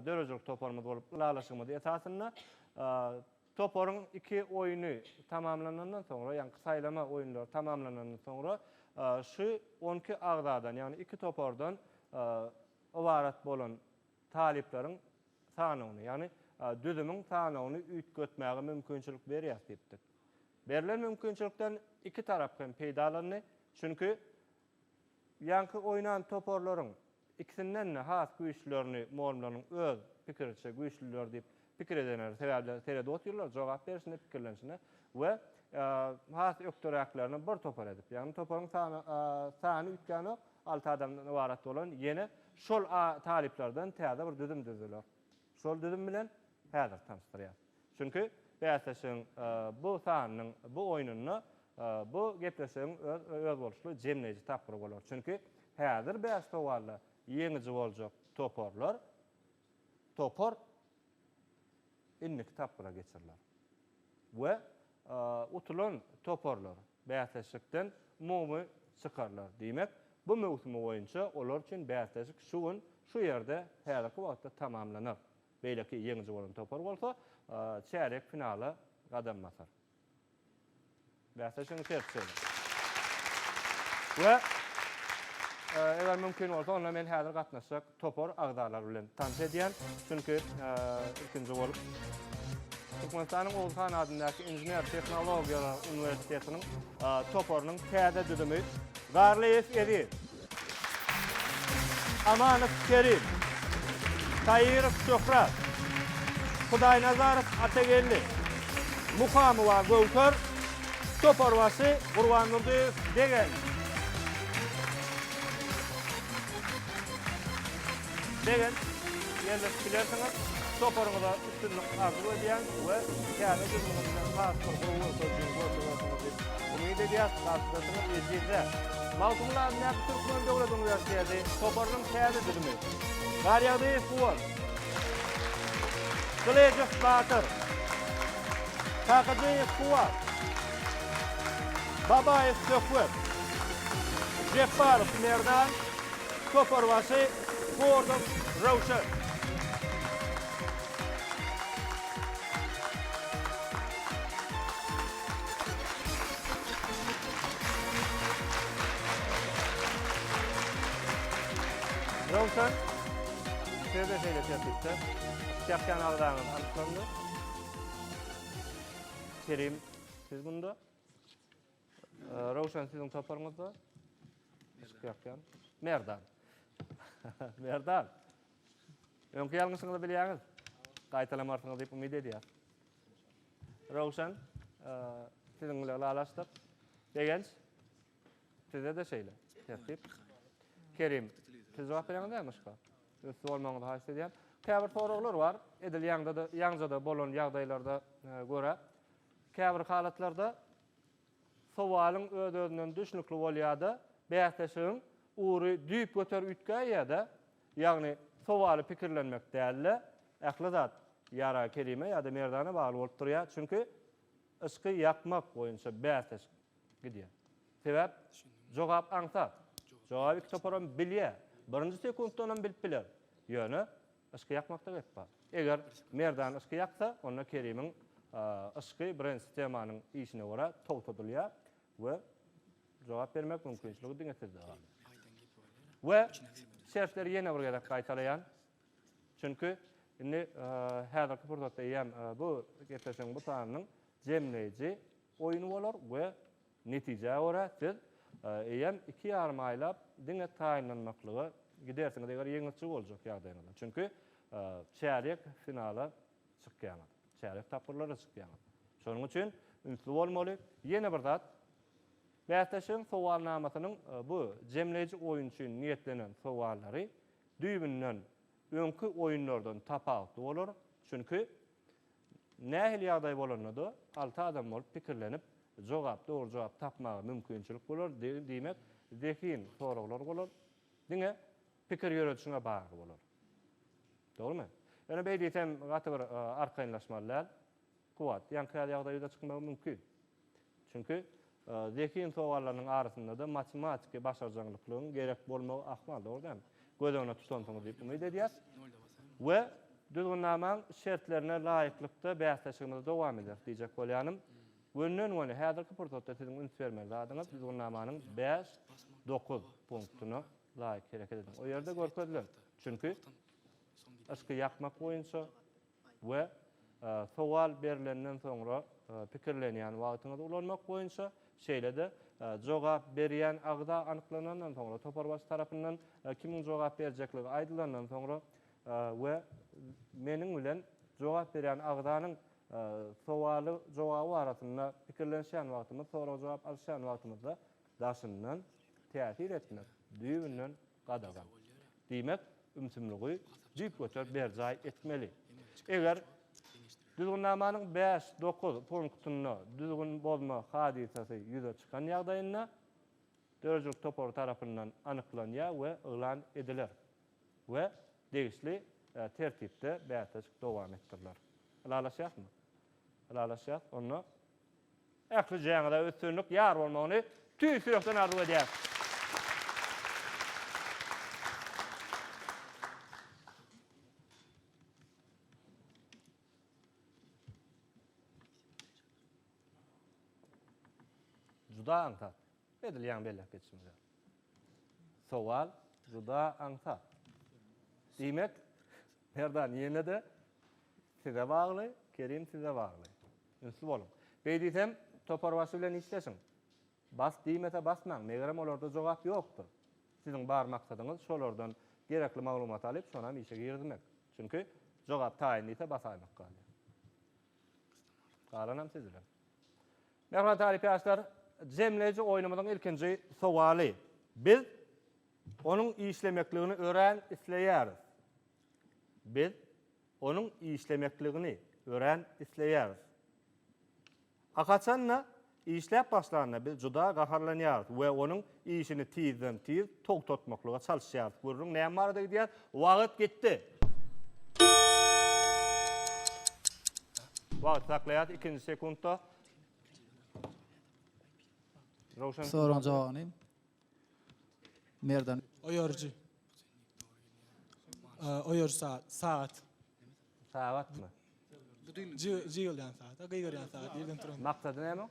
döredijilik toparymyz bolup ylalaşygymyz esasynda toparyň iki oýny tamamlanandan soňra, ýagny saýlama oýunlary tamamlanandan soňra şu on iki agzadan, ýagny iki topardan ybarat bolan talyplaryň sanawyny, ýagny düzümiň sanawyny üýtgetmäge mümkinçilik berýäs diýipdik. Berlen mümkinçilikden iki tarap hem peýdalandy, çünki ýaňky oýnan toparlaryň ikisinden-de has güýçlülerini mugallymlarynyň öz pikiriçe güýçlüler diýip pikir edenleri sebäpli seredip otyrlar, jogap berşine, pikirlenişine we has ökderäklerini bir topar edip, ýagny toparyň sany üýtgänok. Alty adamdan ybarat bolan ýene şol talyplardan täze bir düzüm düzdüler. Şol düzüm bilen häzir tanyşdyrýas. Çünki bäsleşigiň bu sanynyň bu oýnunda bu gepleşigiň öz özboluşly jemleýji tapgyry bolar. Çünki häzir bäş sowalda ýeňiji boljak toparlar topar indiki tapgyra geçiriler we utulan toparlar bäsleşikden umumy çykarylar. Diýmek, bu möwsümi boýunça olar üçin bäsleşik şu gün, şu ýerde, häzirki wagtda tamamlanar. Beýleki ýeňiji bolan topar bolsa çärýek finala gadam basar. Bäsleşigiň şerti şeýle. We eger mümkin bolsa, onda men häzir gatnaşjak topar agzalary bilen tanyş edýän. Çünki ilkinji bolup Türkmenistanyň Oguz han adyndaky Inžener-tehnologiýalar uniwersitetiniň toparynyň täze düzümi Garlyýew Eziz, Amanow Kerim, Taýyrow Şöhrat, Hudaýnazarow Atageldi, Muhamowa Göwher, toparbaşy Gurbandurdyýew Begenç. Begenç, ýerleşip bilersiňiz. Toparyňyza üstünlik arzuw edýän we täze düzümiňiz bilen has bir gowy görkezijini görkezersiňiz diýip umyt edýäs. Garşydaşyňyz ejizde. Magtymguly adyndaky Türkmen döwlet uniwersiteti toparynyň täze düzümi. Garýagdyýew Guwanç. Gylyjow Batyr. Kakadyýew Kuwat. Babaýew Söhbet. Jepbarow Merdan. Toparbaşy Gordow Röwşen. Röwşen, siz-de şeýle tertipde. Ýakýan agzaňyz anyklandy. Kerim, siz bunda. Röwşen siziň toparyňyzda. Yşk ýakýan. Merdan. Merdan. Öňki ýalňyşyňyzy bilýäňiz. Gaýtalamarsyňyz diýip umyt edýär. Röwşen, siziň bilen ylalaşdyk. Begenç, sizde-de şeýle. Tertip. Kerim, siz jogap berýäňiz dälmi yşka? Ünsli bolmagyňyzy haýyşt edýän. Käbir soraglar bar. Edil ýaňda-da, ýaňja-da bolan ýagdaýlarda görä. Käbir halatlarda sowalyň öz-özünden düşnükli bolýar-da, bäsleşigiň ugry düýpgöter üýtgäýýär-de, ýagny sowaly pikirlenmek däl-de, ähli zat ýa Kerime ýa-da Merdana bagly bolup durýar, çünki yşky ýakmak boýunça bäsleşik gidýär. Sebäp jogap aňsat. Jogaby iki toparam bilýär. Birinji sekuntdanam bilip biler. Ýöne Yşky ýakmakda gep bar. Eger Merdan yşky ýaksa, onda Kerimiň yşky brend sistemanyň işine görä togtadylýar we jogap bermek mümkinçiligi diňe sizde galýar. We şertleri ýene bir gezek gaýtalaýan. Çünki indi häzirki pursatda eýýäm bu gepleşigiň bu sanynyň jemleýji oýny bolar we Netijä görä, siz eýýäm iki ýarym aýlap diňe taýynlanmaklyga gidersiňiz, eger ýeňiji boljak ýagdaýyňyzda. Çünki çärýek finala çykýaňyz, çärýek tapgyrlara çykýaňyz. Şonuň üçin ünsli bolmaly. Ýene bir zat, bäsleşigiň sowalnamasynyň bu jemleýji oýun üçin niýetlenen sowallary düýbünden öňki oýunlardan tapawutly bolar. Çünki Nähili ýagdaý bolanda-da, alty adam bolup pikirlenip, jogap, dogry jogap tapmaga mümkinçilik bolar, diýmek, zehin soraglar bolar, diňe pikir ýöredişiňe bagly bolar. Dogrumy? Ýöne beý diýsem, gaty bir arkaýynlaşmaly däl. Kuwwat, ýaňky ýaly ýagdaý ýüze çykmagy mümkin. Çünki zehin sowallarynyň arasynda-da matematiki başarjaňlyklygyň gerek bolmagy ahmal, dogry dälmi? Göz öňünde tutansyňyz diýip umyt edýäs. We düzgünnamaň şertlerine laýyklykda bäsleşigimizi dowam ederis diýjek bolýanym. Gönden-göni häzirki pursatda siziň üns bermeli zadyňyz düzgünnamanyň bäş, dokuz punktuna laýyk hereket ediň. O ýerde görkezilen. Çünki yşky ýakmak boýunça we sowal berlenden soňra pikirlenýän wagtyňyzy ulanmak boýunça, şeýle-de jogap berýän agza anyklanandan soňra, toparbaşy tarapyndan kimiň jogap berjekligi aýdylandan soňra we meniň bilen jogap berýän agzanyň sowaly jogaby barasynda pikirlenişýän wagtymyz, sorag-jogap alyşýan wagtymyzda daşyndan täsir etmek. Düýbünden gadagan. Diýmek, ümsümligi düýpgöter berjaý etmeli. Eger Düzgünnamanyň bäş, dokuz punktynda düzgün bozma hadysasy ýüze çykan ýagdaýynda, döredijilik topary tarapyndan anyklanýar we yglan ediler we degişli tertipde bäsleşik dowam etdiriler. Ylalaşýasmy? Ylalaşýas. Onda ählijäňize üstünlik ýar bolmagyny tüýs ýürekden arzuw edýäs. Juda aňsat. Edil ýaňy belläp geçişimiz ýaly. Sowal juda aňsat. Diýmek, Merdan ýene-de size bagly, Kerim size bagly. Ünsli boluň. Beý diýsem, toparbaşy bilen işleşiň. Bas diýmese basmaň, megerem olarda jogap ýokdur. Siziň bar maksadyňyz şolardan gerekli maglumaty alyp, şonam işe girizmek. Çünki jogap taýyn diýse basaýmak galýar. Galanam siz bilen. Mähriban talyp ýaşlar, jemleýji oýnumyzyň ilkinji sowaly. Biz onuň işlemekligini örän isleýäris. Biz onuň işlemekligini örän isleýäris. A haçan-da işläp başlanda biz juda gaharlanýarys we onuň işini tizden-tiz togtatmaklyga çalyşýarys. Gürrüň näme barada gidýär? Wagt gitdi. Wagt saklaýarys ikinji sekuntda. Röwşen. Soragyň jogabyny Merdan. Oýaryjy. Oýaryjy sagat. Sagat. Sagatmy? Jygylýan sagat, gygyrýan sagat, irden turan. Maksady näme?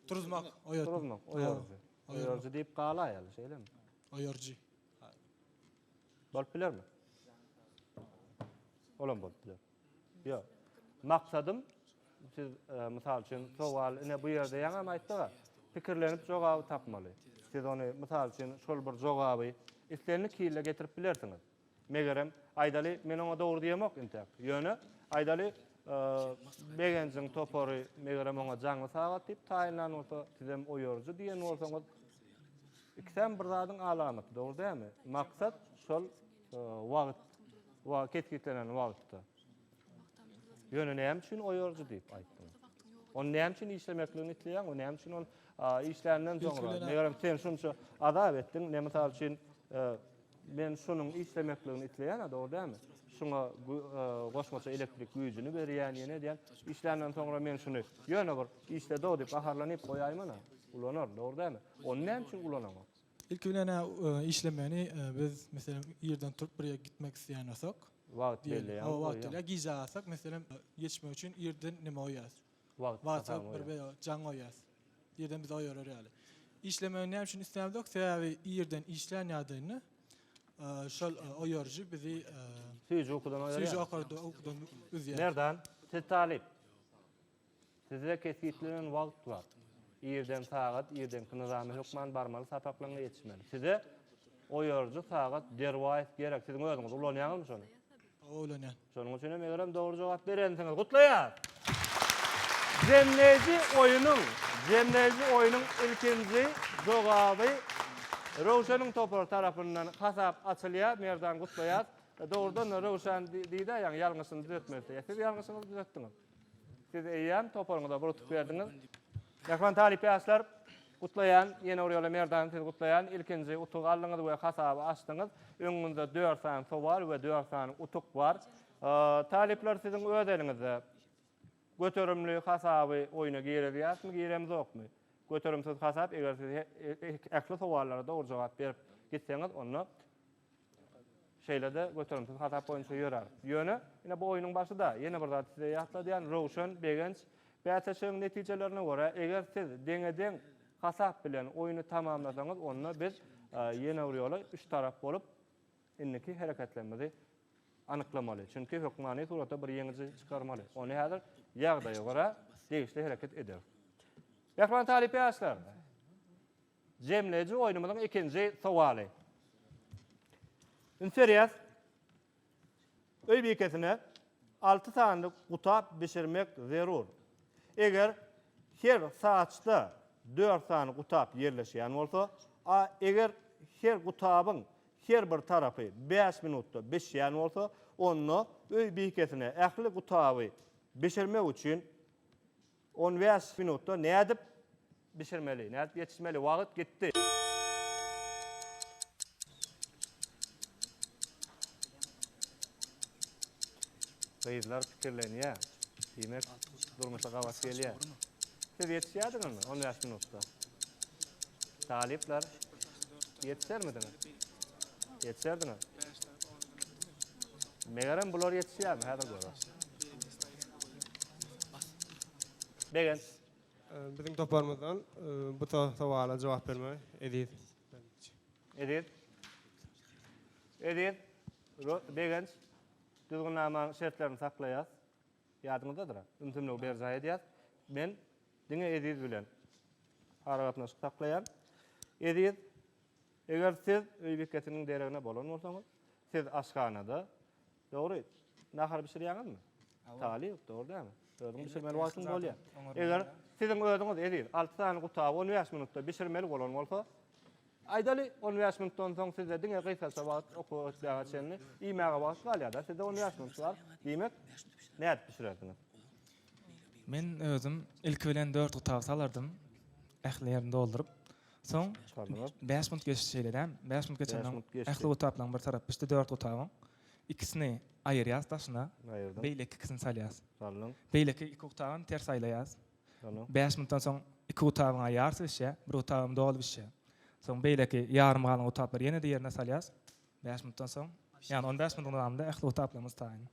Turuzmak, oýatmak. Turuzmak, oýaryjy. Oýaryjy diýip galaýaly, şeýlemi? Oýaryjy. Bolup bilermi? Olam bolup biler. Ýok. Maksadym siz e, mysal üçin sowal ine bu ýerde ýaňam aýtdyk-a. Pikirlenip jogaby tapmaly. Siz ony mysal üçin şol bir jogaby islendik hilde getirip bilersiňiz. Megerem, aýdaly, men oňa dogry diýemok intäk. Ýöne, aýdaly, Begenjiň topary, megerem oňa jaňly sagat diýip taýynlan bolsa, sizem oýaryjy diýen bolsaňyz, ikisem bir zadyň alamaty, dogry dälmi? Maksat şol wagt, kesgitlenen wagtda. Ýöne näme üçin oýaryjy diýip aýtdyňyz? Ony näme üçin işlemekligini isleýäň? O näme üçin ol işländen soňra, megerem sen şunça azap etdiň, ne mysal üçin, Men şunuň işlemekligini isleýän-ä, dogry dälmi? Şuňa goşmaça elektrik güýjüni berýän, ýene edýän. Işländen soňra men şuny ýöne bir işledi-ow diýip gaharlanyp goýaýman-a. Ulanaryn, dogry dälmi? Ony näme üçin ulanaňok? Ilki bilen-ä işlemegini biz, meselem, irden turup bir ýere gitmek isleýän bolsak, Wagt belleýäň, Hawa, wagt belleýär. Gijä galsak, meselem, ýetişmek üçin irden neme goýýas? Wagt Wagta bir bir jaň goýýas. Irden bizi oýarar ýaly. Işlemegi näme üçin islämzok? Sebäbi irden işlän ýagdaýynda şol oýaryjy bizi Süýji ukudan oýarýar. Süýji ukudan üzýär. Merdan, siz talyp. Sizde kesgitlenen wagt bar. Irden sagat, irdenki nyzama hökman barmaly, sapaklaryňa ýetişmeli. Size oýaryjy sagat derwaýys gerek. Siziň özüňiz ulanýaňyzmy şony? Hawa ulanýan. Şonuň üçin hem egerem dogry jogap berensiňiz. Gutlaýas! Jemleýji oýunyň, jemleýji oýnuň ilkinji jogaby Röwşeniň topary tarapyndan hasap açylýar. Merdan gutlaýas. Dogrudan-da Röwşen diýdi-ä ýaňy ýalňyşyny düzetmeli diýip. Siz ýalňyşyňyzy düzetdiňiz. Siz eýýäm toparyňyza bir utuk berdiňiz. Mähriban talyp ýaşlar, gutlaýan, ýene bir ýola Merdan sizi gutlaýan. Ilkinji utugy aldyňyz we hasaby açdyňyz. Öňüňizde dört sany sowal we dört sany utuk bar. Talyplar siziň öz eliňizde. Göterimli hasaby oýna girizýäsmi, giremzokmy? Göterimsiz hasap, eger siz ähli sowallara dogry jogap berip gitseňiz, onda Şeýle-de göterimsiz hasap boýunça ýörär. Ýöne, ine bu oýnuň başy-da. Ýene bir zady size ýatladýan, Röwşen, Begenç, bäsleşigiň netijelerine görä, eger siz deňe-deň hasap bilen oýny tamamlasaňyz, onda biz ýene bir ýola üç tarap bolup, indiki hereketlerimizi anyklamaly. Çünki hökmany suratda bir ýeňiji çykarmaly. Ony häzir ýagdaýa görä degişli hereket ederis. Mähriban talyp ýaşlar! Jemleýji oýnumyzyň ikinji sowaly. Üns berýäs. Öý bikesine alty sany gutap bişirmek zerur. Eger her saçda dört sany gutap ýerleşýän bolsa, a eger Her gutabyň her bir tarapy bäş minutda bişýän bolsa, onda öý bikesine ähli gutaby bişirmek üçin 15 minutda nädip bişirmeli, nädip ýetişmeli? Wagt gitdi. Gyzlar pikirlenýär. Diýmek, durmuşa gabat gelýär. Siz ýetişýärdiňizmi 15 minutda? Talyplar, ýetişermidiňiz? Ýetişerdiňiz. Megerem bular ýetişýärmi? Häzir göreris. Begenç. Biziň toparymyzdan bu sowala jogap bermegi Eziz. Eziz. Eziz. Begenç. Düzgünnamanyň şertlerini saklaýas. Ýadyňyzdadyr-a? Ümsümligi berjaý edýäs. Men diňe Eziz bilen aragatnaşyk saklaýan. Eziz, eger siz öý bikesiniň deregine bolan bolsaňyz, siz aşhanada, dogry, nahar bişirýäňizmi? Talyp, dogry dälmi? Özüň bişirmeli wagtyň bolýar. Eger siziň özüňiz, Eziz, alty sany gutaby 15 minutda bişirmeli bolan bolsa, Aýdaly, on bäş minutdan soň sizde diňe gysgaça wagt okuwa gitmäge çenli iýmäge wagt galýar-da, sizde on bäş minut bar. Diýmek, nädip bişirerdiňiz? Men özüm ilki bilen dört gutaby salardym, ähli ýerini dolduryp. Soň bäş minut geçdi şeýle dämi? Bäş minut geçenden soň ähli gutaplaryň bir tarapy bişdi, dört gutabyň. Ikisini aýyrýas daşyna, beýleki ikisini salýas. Beýleki iki gutabam ters aýlaýas. Bäş minutdan soň iki gutabyň-a ýarysy bişýär, bir gutabam doly bişýär. Soň beýleki ýarym galan gutaplary ýene-de ýerine salýas. Bäş minutdan soň, ýagny on bäş minutyň dowamynda ähli gutaplarymyz taýyn.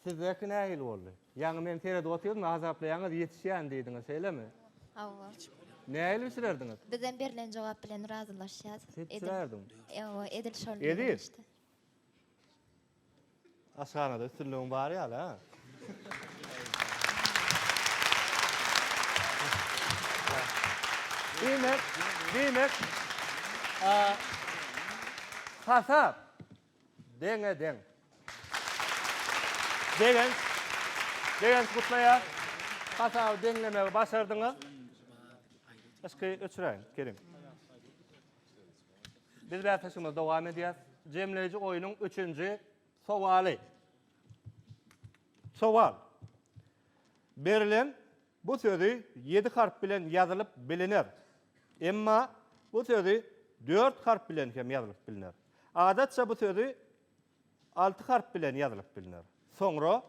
Sizdäki nähili boldy? Ýaňy men seredip otyrdym, azaplaýaňyz ýetişýän diýdiňiz, şeýlemi? Hawa. Nähili bişirerdiňiz? Bizem berlen jogap bilen razylaşýas. Siz bişirerdiň? Hawa, edil şol Eziz. Aşhanada üstünligiň bar ýaly, ha? Diýmek, diýmek, hasap Deňe-deň. Begenç. Begenç gutlaýar. Hasaby deňlemegi başardyňyz. Yşky öçüräýiň, Kerim. Biz bäsleşigimizi dowam edýäs. Jemleýji oýnuň üçünji sowaly. Sowal. Berlen Bu sözi ýedi harp bilen ýazylyp biliner. Emma bu sözi dört harp bilen hem ýazylyp biliner. Adatça bu sözi alty harp bilen ýazylyp biliner. Soňra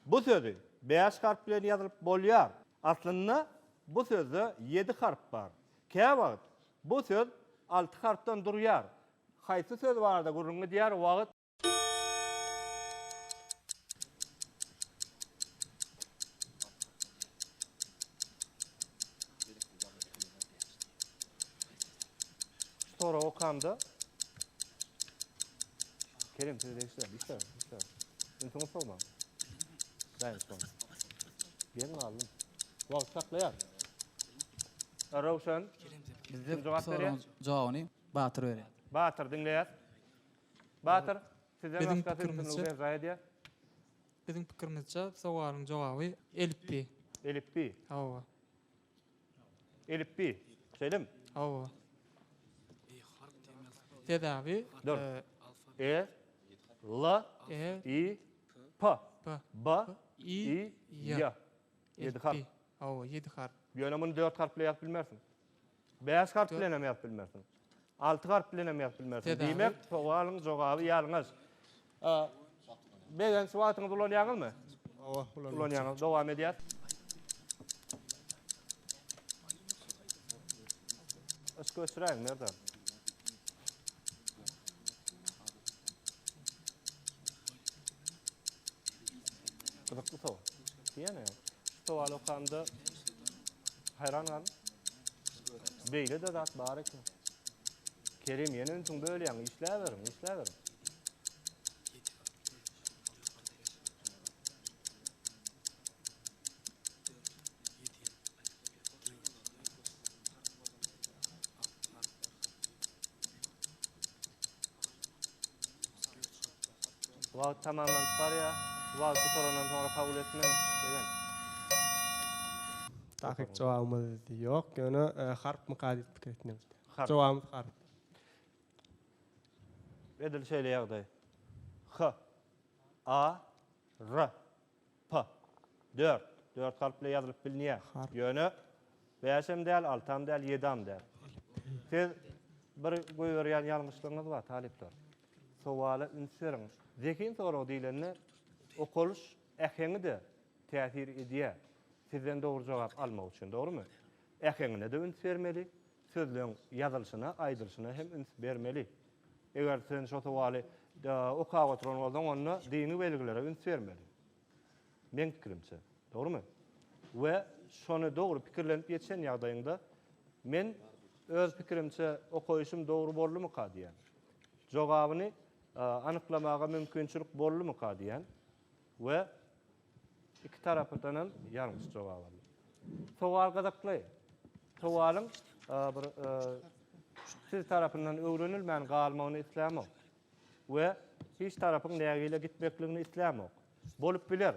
bu sözi bäş harp bilen ýazylyp bolýar. Aslynda bu sözde ýedi harp bar. Käwagt bu söz alty harpdan durýar. Haýsy söz barada gürrüň gidýär? Wagt. Şu soragy okamda Kerim size degişli, işler, işler. Ünsüňizi sowmaň. Daýym şony. Geň galdym. Wagt saklaýar. Röwşen. Bizde Kim jogap berýär? soragyň jogabyny Batyr berýär. Batyr diňleýäs. Batyr, sizden Biziň başga pikirimizçe üstünligi berjaý edýär. Biziň pikirimizçe sowalyň jogaby elipbiý. Elipbiý. Hawa. Elipbiý. Şeýlemi? Hawa. Sebäbi Dur. E L E I P P B I I Ý. Ý. Ýedi harp. Elipbiý. Hawa, ýedi harp. Ýöne muny dört harp bilen ýazyp bilmersiň. Bäş harp bilen hem ýazyp bilmersiň. Alty harp bilen hem ýazyp bilmersiň. Diýmek, sowalyň jogaby ýalňyş. Begenç, wagtyňyzy ulanýaňyzmy? Hawa, ulanýan. Ulanýaňyz. Dowam edýäs. Yşky öçüräýiň, Merdan. Gyzykly sowal. Diýene. Şu sowaly okamda haýran galdym. Beýle-de zat bar eken. Kerim ýene ünsüňi bölýäň, işläberiň, işläberiň. Wagt tamamlanyp barýar. Wagt gutarandan soňra kabul etmen, Begenç. Takyk jogabymyz ýok, ýöne harpmyka diýip pikir etdim. Harp. Jogabymyz harp. Edil şeýle ýagdaý. H. A. R. P. Dört. Dört harp bilen ýazylyp bilinýär. Ýöne bäşem däl, altam däl, ýedam däl. Siz bir goýberýän ýalňyşlygyňyz bar, talyplar. Sowala üns beriň. Zehin soragy diýlende, okalyş äheňi-de täsir edýär. Sizden dogry jogap almak üçin, dogrumy? Äheňine-de üns bermeli, sözleň ýazylyşyna, aýdylyşyna hem üns bermeli. Eger sen şo sowaly okap oturan bolsaň, onda dini belgilere üns bermeli. Meň pikirimçe. Dogrumy? We şony dogry pikirlenip ýetişen ýagdaýyňda, men öz pikirimçe okaýşym dogry boldumyka diýýän. Jogabyny anyklamaga mümkinçilik boldumyka diýýän. We Iki tarapdan hem ýalňyş jogap aldy. Sowal gyzykly. Sowalyň bir siz tarapyndan öwrenilmän galmagyny islämok. We hiç tarapyň nägile gitmekligini islämok. Bolup biler.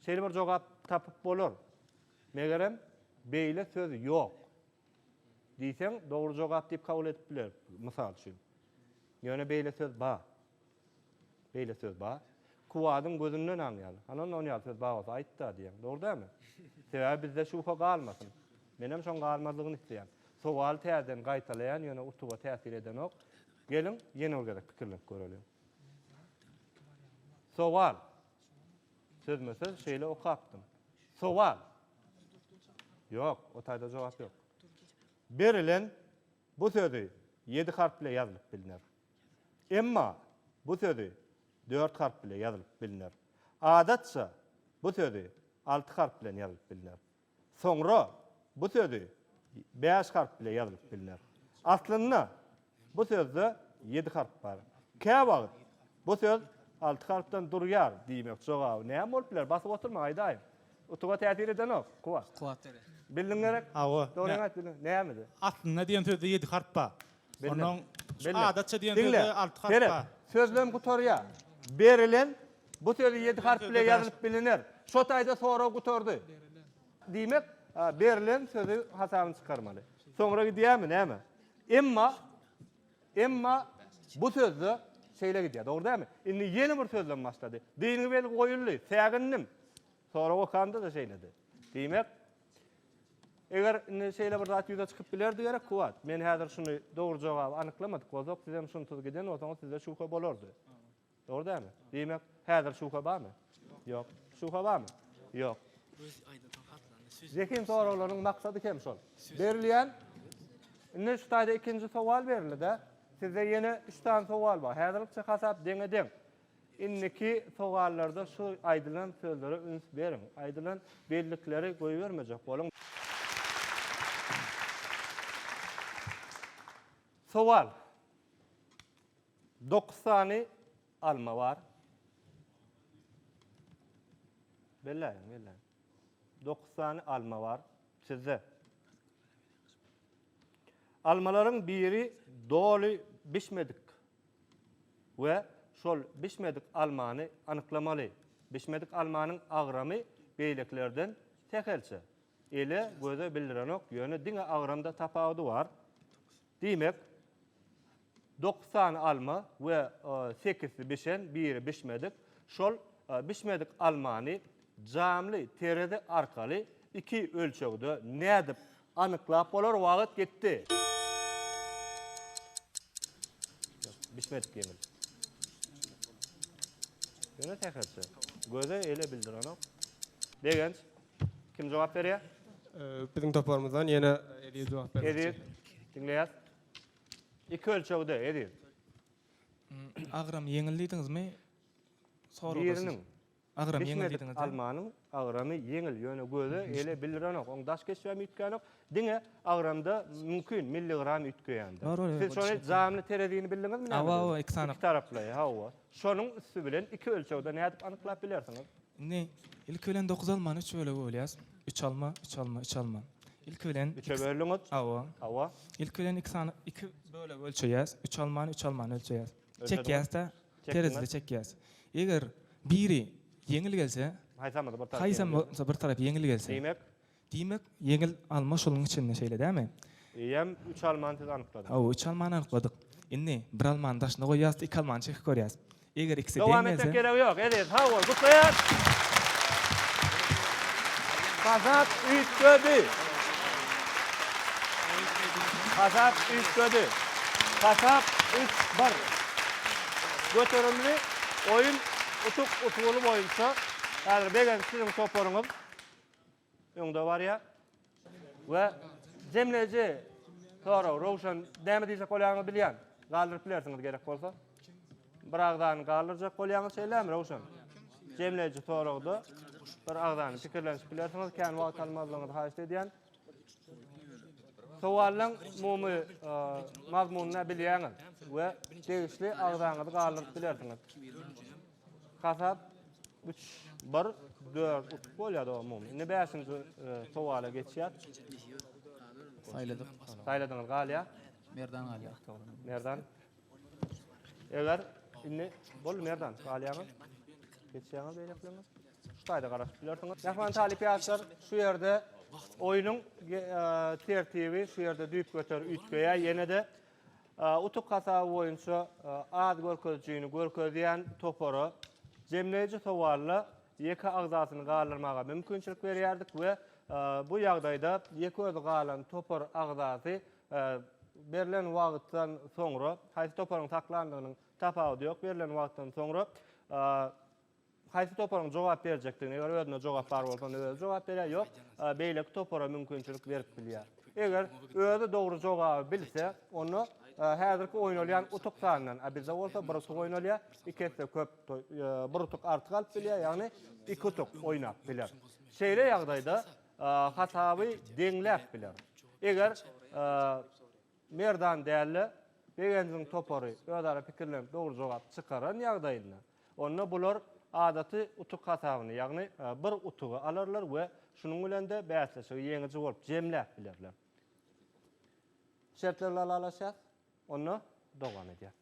Şeýle bir jogap tapyp bolar. Megerem beýle söz ýok. Diýseň dogry jogap diýip kabul edip biler, mysal üçin. Ýöne beýle söz bar. Beýle söz bar. Kuwadyň gözünden aňýaly. Hany onda on ýaly söz bar bolsa aýt-da diýýäň. Dogry dälmi? Sebäbi bizde şübhe galmasyn. Menem şoň galmazlygyny isleýän. Sowaly täzeden gaýtalaýan, ýöne utuga täsir edenok. Geliň, ýene bir gezek pikirlenip göreliň. Sowal. Sözme-söz şeýle okapdym. Sowal. Ýok, o taýda jogap ýok. Berilen bu sözi ýedi harp bile ýazylyp bilner. Emma bu sözi dört harp bile ýazylyp bilner. Adatça, bu sözi alty harp bilen ýazylyp bilner. Soňra bu sözi bäş harp bile ýazylyp bilner. Aslynda, bu sözde ýedi harp bar. Käwagt bu söz alty harpdan durýar diýmek jogaby näme bolup biler? Basyp oturma, aýdaýyň. Utuga täsir edenok, Kuwat. Kuwat berýär. Bildiň gerek? Hawa. Dogryňy aýt, bildiň. Nämedi? Aslynda diýen sözde ýedi harp bar. Bildim. Onuň şu Bildim. adatça diýen Diňle, sözde alty harp seret, bar. Sözlem gutarýar. Berilen bu sözi ýedi harp sözde bile bäş. ýazylyp biliner. Şo taýda sorag gutardy. Diýmek, berlen sözi hasabyny çykarmaly. Soňra gidýärmi, näme? Emma, emma bu sözde şeýle gidýär, dogry dälmi? Indi ýene bir sözlem başlady. Dyngy belgi goýuldy, sägindim. Sorag okanda-da şeýledi. Diýmek, eger indi şeýle bir zat ýüze çykyp bilerdi gerek, Kuwat. Men häzir şuny dogry jogaby anyklamadyk bolsak, sizem şunsuz giden bolsaňyz, sizde şübhe bolardy. Dogry dälmi? Diýmek, häzir şübhe barmy? Ýok. Şübhe barmy? Ýok. Zehin soraglarynyň maksady hem şol. Berilýän Indi şu taýda ikinji sowal berildi-de. Sizde ýene üç sany sowal bar. Häzirlikçe hasap deňe-deň. Indiki sowallarda şu aýdylan sözlere üns beriň. Aýdylan bellikleri goýbermejek boluň. Sowal. Dokuz sany alma bar. Belläýiň, belläýiň. Dokuz sany alma bar sizde. Almalaryň biri doly bişmedik we şol bişmedik almany anyklamaly. Bişmedik almanyň agramy beýlekilerden sähelçe. Ele, göze bildirenok, ýöne diňe agramda tapawudy bar. Diýmek, dokuz sany alma we sekizsi bişen, biri bişmedik. Şol bişmedik almany jamly terezi arkaly iki ölçegde nädip anyklap bolar? Wagt gitdi. Bişmedik ýeňil. Ýöne sähelçe. Göze ele bildirenok. Begenç. Kim jogap berýär? Biziň toparymyzdan ýene Eziz jogap bermekçi. Eziz, diňleýäs. Iki ölçegde, Eziz. Agramy ýeňil diýdiňizmi? Soragda siz. Biriniň Agramy ýeňil bişmedik diýdiňiz. almanyň agramy ýeňil, ýöne göze, ele bildirenok. Oň daş keşbem üýtgänok. Diňe agramda mümkin milligram üýtgeýändir. Bar, bar, Siz şony jamly terezini bildiňizmi näme? Hawa, hawa, iki sany. Iki taraplaýy, hawa. Şonuň üsti bilen iki ölçegde nädip anyklap bilersiňiz? Indi ilki bilen dokuz almany üç bölege bölýäs. Üç alma, üç alma, üç alma. Ilki bilen Üçe böldüňiz? Hawa. Hawa. Ilki bilen iki sany iki bölege ölçeýäs. Üç almany, üç almany ölçeýäs. Ölçediňiz? Çekýäs-de, Çekdiňiz. terezide çekýäs. Eger biri. Ýeňil gelse. Haýsam bolsa bir tarap. Haýsam bolsa bir tarap ýeňil gelse. Diýmek. Diýmek, ýeňil alma şoluň içinde şeýle dämi? Eýýäm üç almany siz anykladyňyz. Hawa, üç almany anykladyk. Indi bir almany daşyna goýýas-da, iki almany çekip görýäs. Eger ikisi deň Dowam gelse. etmek geregi ýok, Eziz. Sag bol, gutlaýas. Hasap üýtgedi. Hasap üýtgedi. Hasap üç, bir. Göterimli oýun utuk usuly boýunça häzir Begenç siziň toparyňyz öňde barýar. We jemleýji sorag, Röwşen, näme diýjek bolýanyňyzy bilýän. Galdyryp bilersiňiz gerek bolsa. Bir agzany galdyrjak bolýaňyz şeýlemi, Röwşen? Jemleýji soragda bir agzany pikirlenişip bilersiňiz, kän wagt almazlygyňyzy haýyşt edýän. Sowalyň umumy mazmunyny bilýäňiz we degişli agzaňyzy galdyryp bilersiňiz. Hasap üç, bir, dört utuk bolýar umumy. Indi bäşinji sowala geçýär. Saýladyk. Saýladyňyz galýar. Merdan galýar. Merdan. Eger indi boldy Merdan galýaňyz. Geçýäňiz beýlekileriňiz. Şu taýda garaşyp bilersiňiz. Mähriban talyp ýaşlar, şu ýerde oýnuň tertibi şu ýerde düýpgöter üýtgeýär. Ýene-de utuk hasaby boýunça az görkezijini görkezýän topara jemleýji sowalda ýeke agzasyny galdyrmaga mümkinçilik berýärdik we bu ýagdaýda ýeke özi galan topar agzasy berlen wagtdan soňra, haýsy toparyň saklandygynyň tapawudy ýok, berlen wagtdan soňra Haýsy toparyň jogap berjekdigini, eger özünde jogap bar bolsa, onda özi jogap berýär, ýok, beýleki topara mümkinçilik berip bilýär. Eger özi dogry jogaby bilse, onda häzirki oýnalýan utuk sanyndan, a bizde bolsa bir utuk oýnalýar, iki esse köp, bir utuk artyk alyp bilýär, ýagny iki utuk oýnap biler. Şeýle ýagdaýda hasaby deňläp biler. Eger Merdan däl-de, Begenjiň topary özara pikirlenip dogry jogap çykaran ýagdaýynda, onda bular adaty utuk hasabyny, ýagny bir utugy alarlar we şunuň bilen-de bäsleşigi ýeňiji bolup jemläp bilerler. Şertler bilen ylalaşýas. Onda dowam edýäs.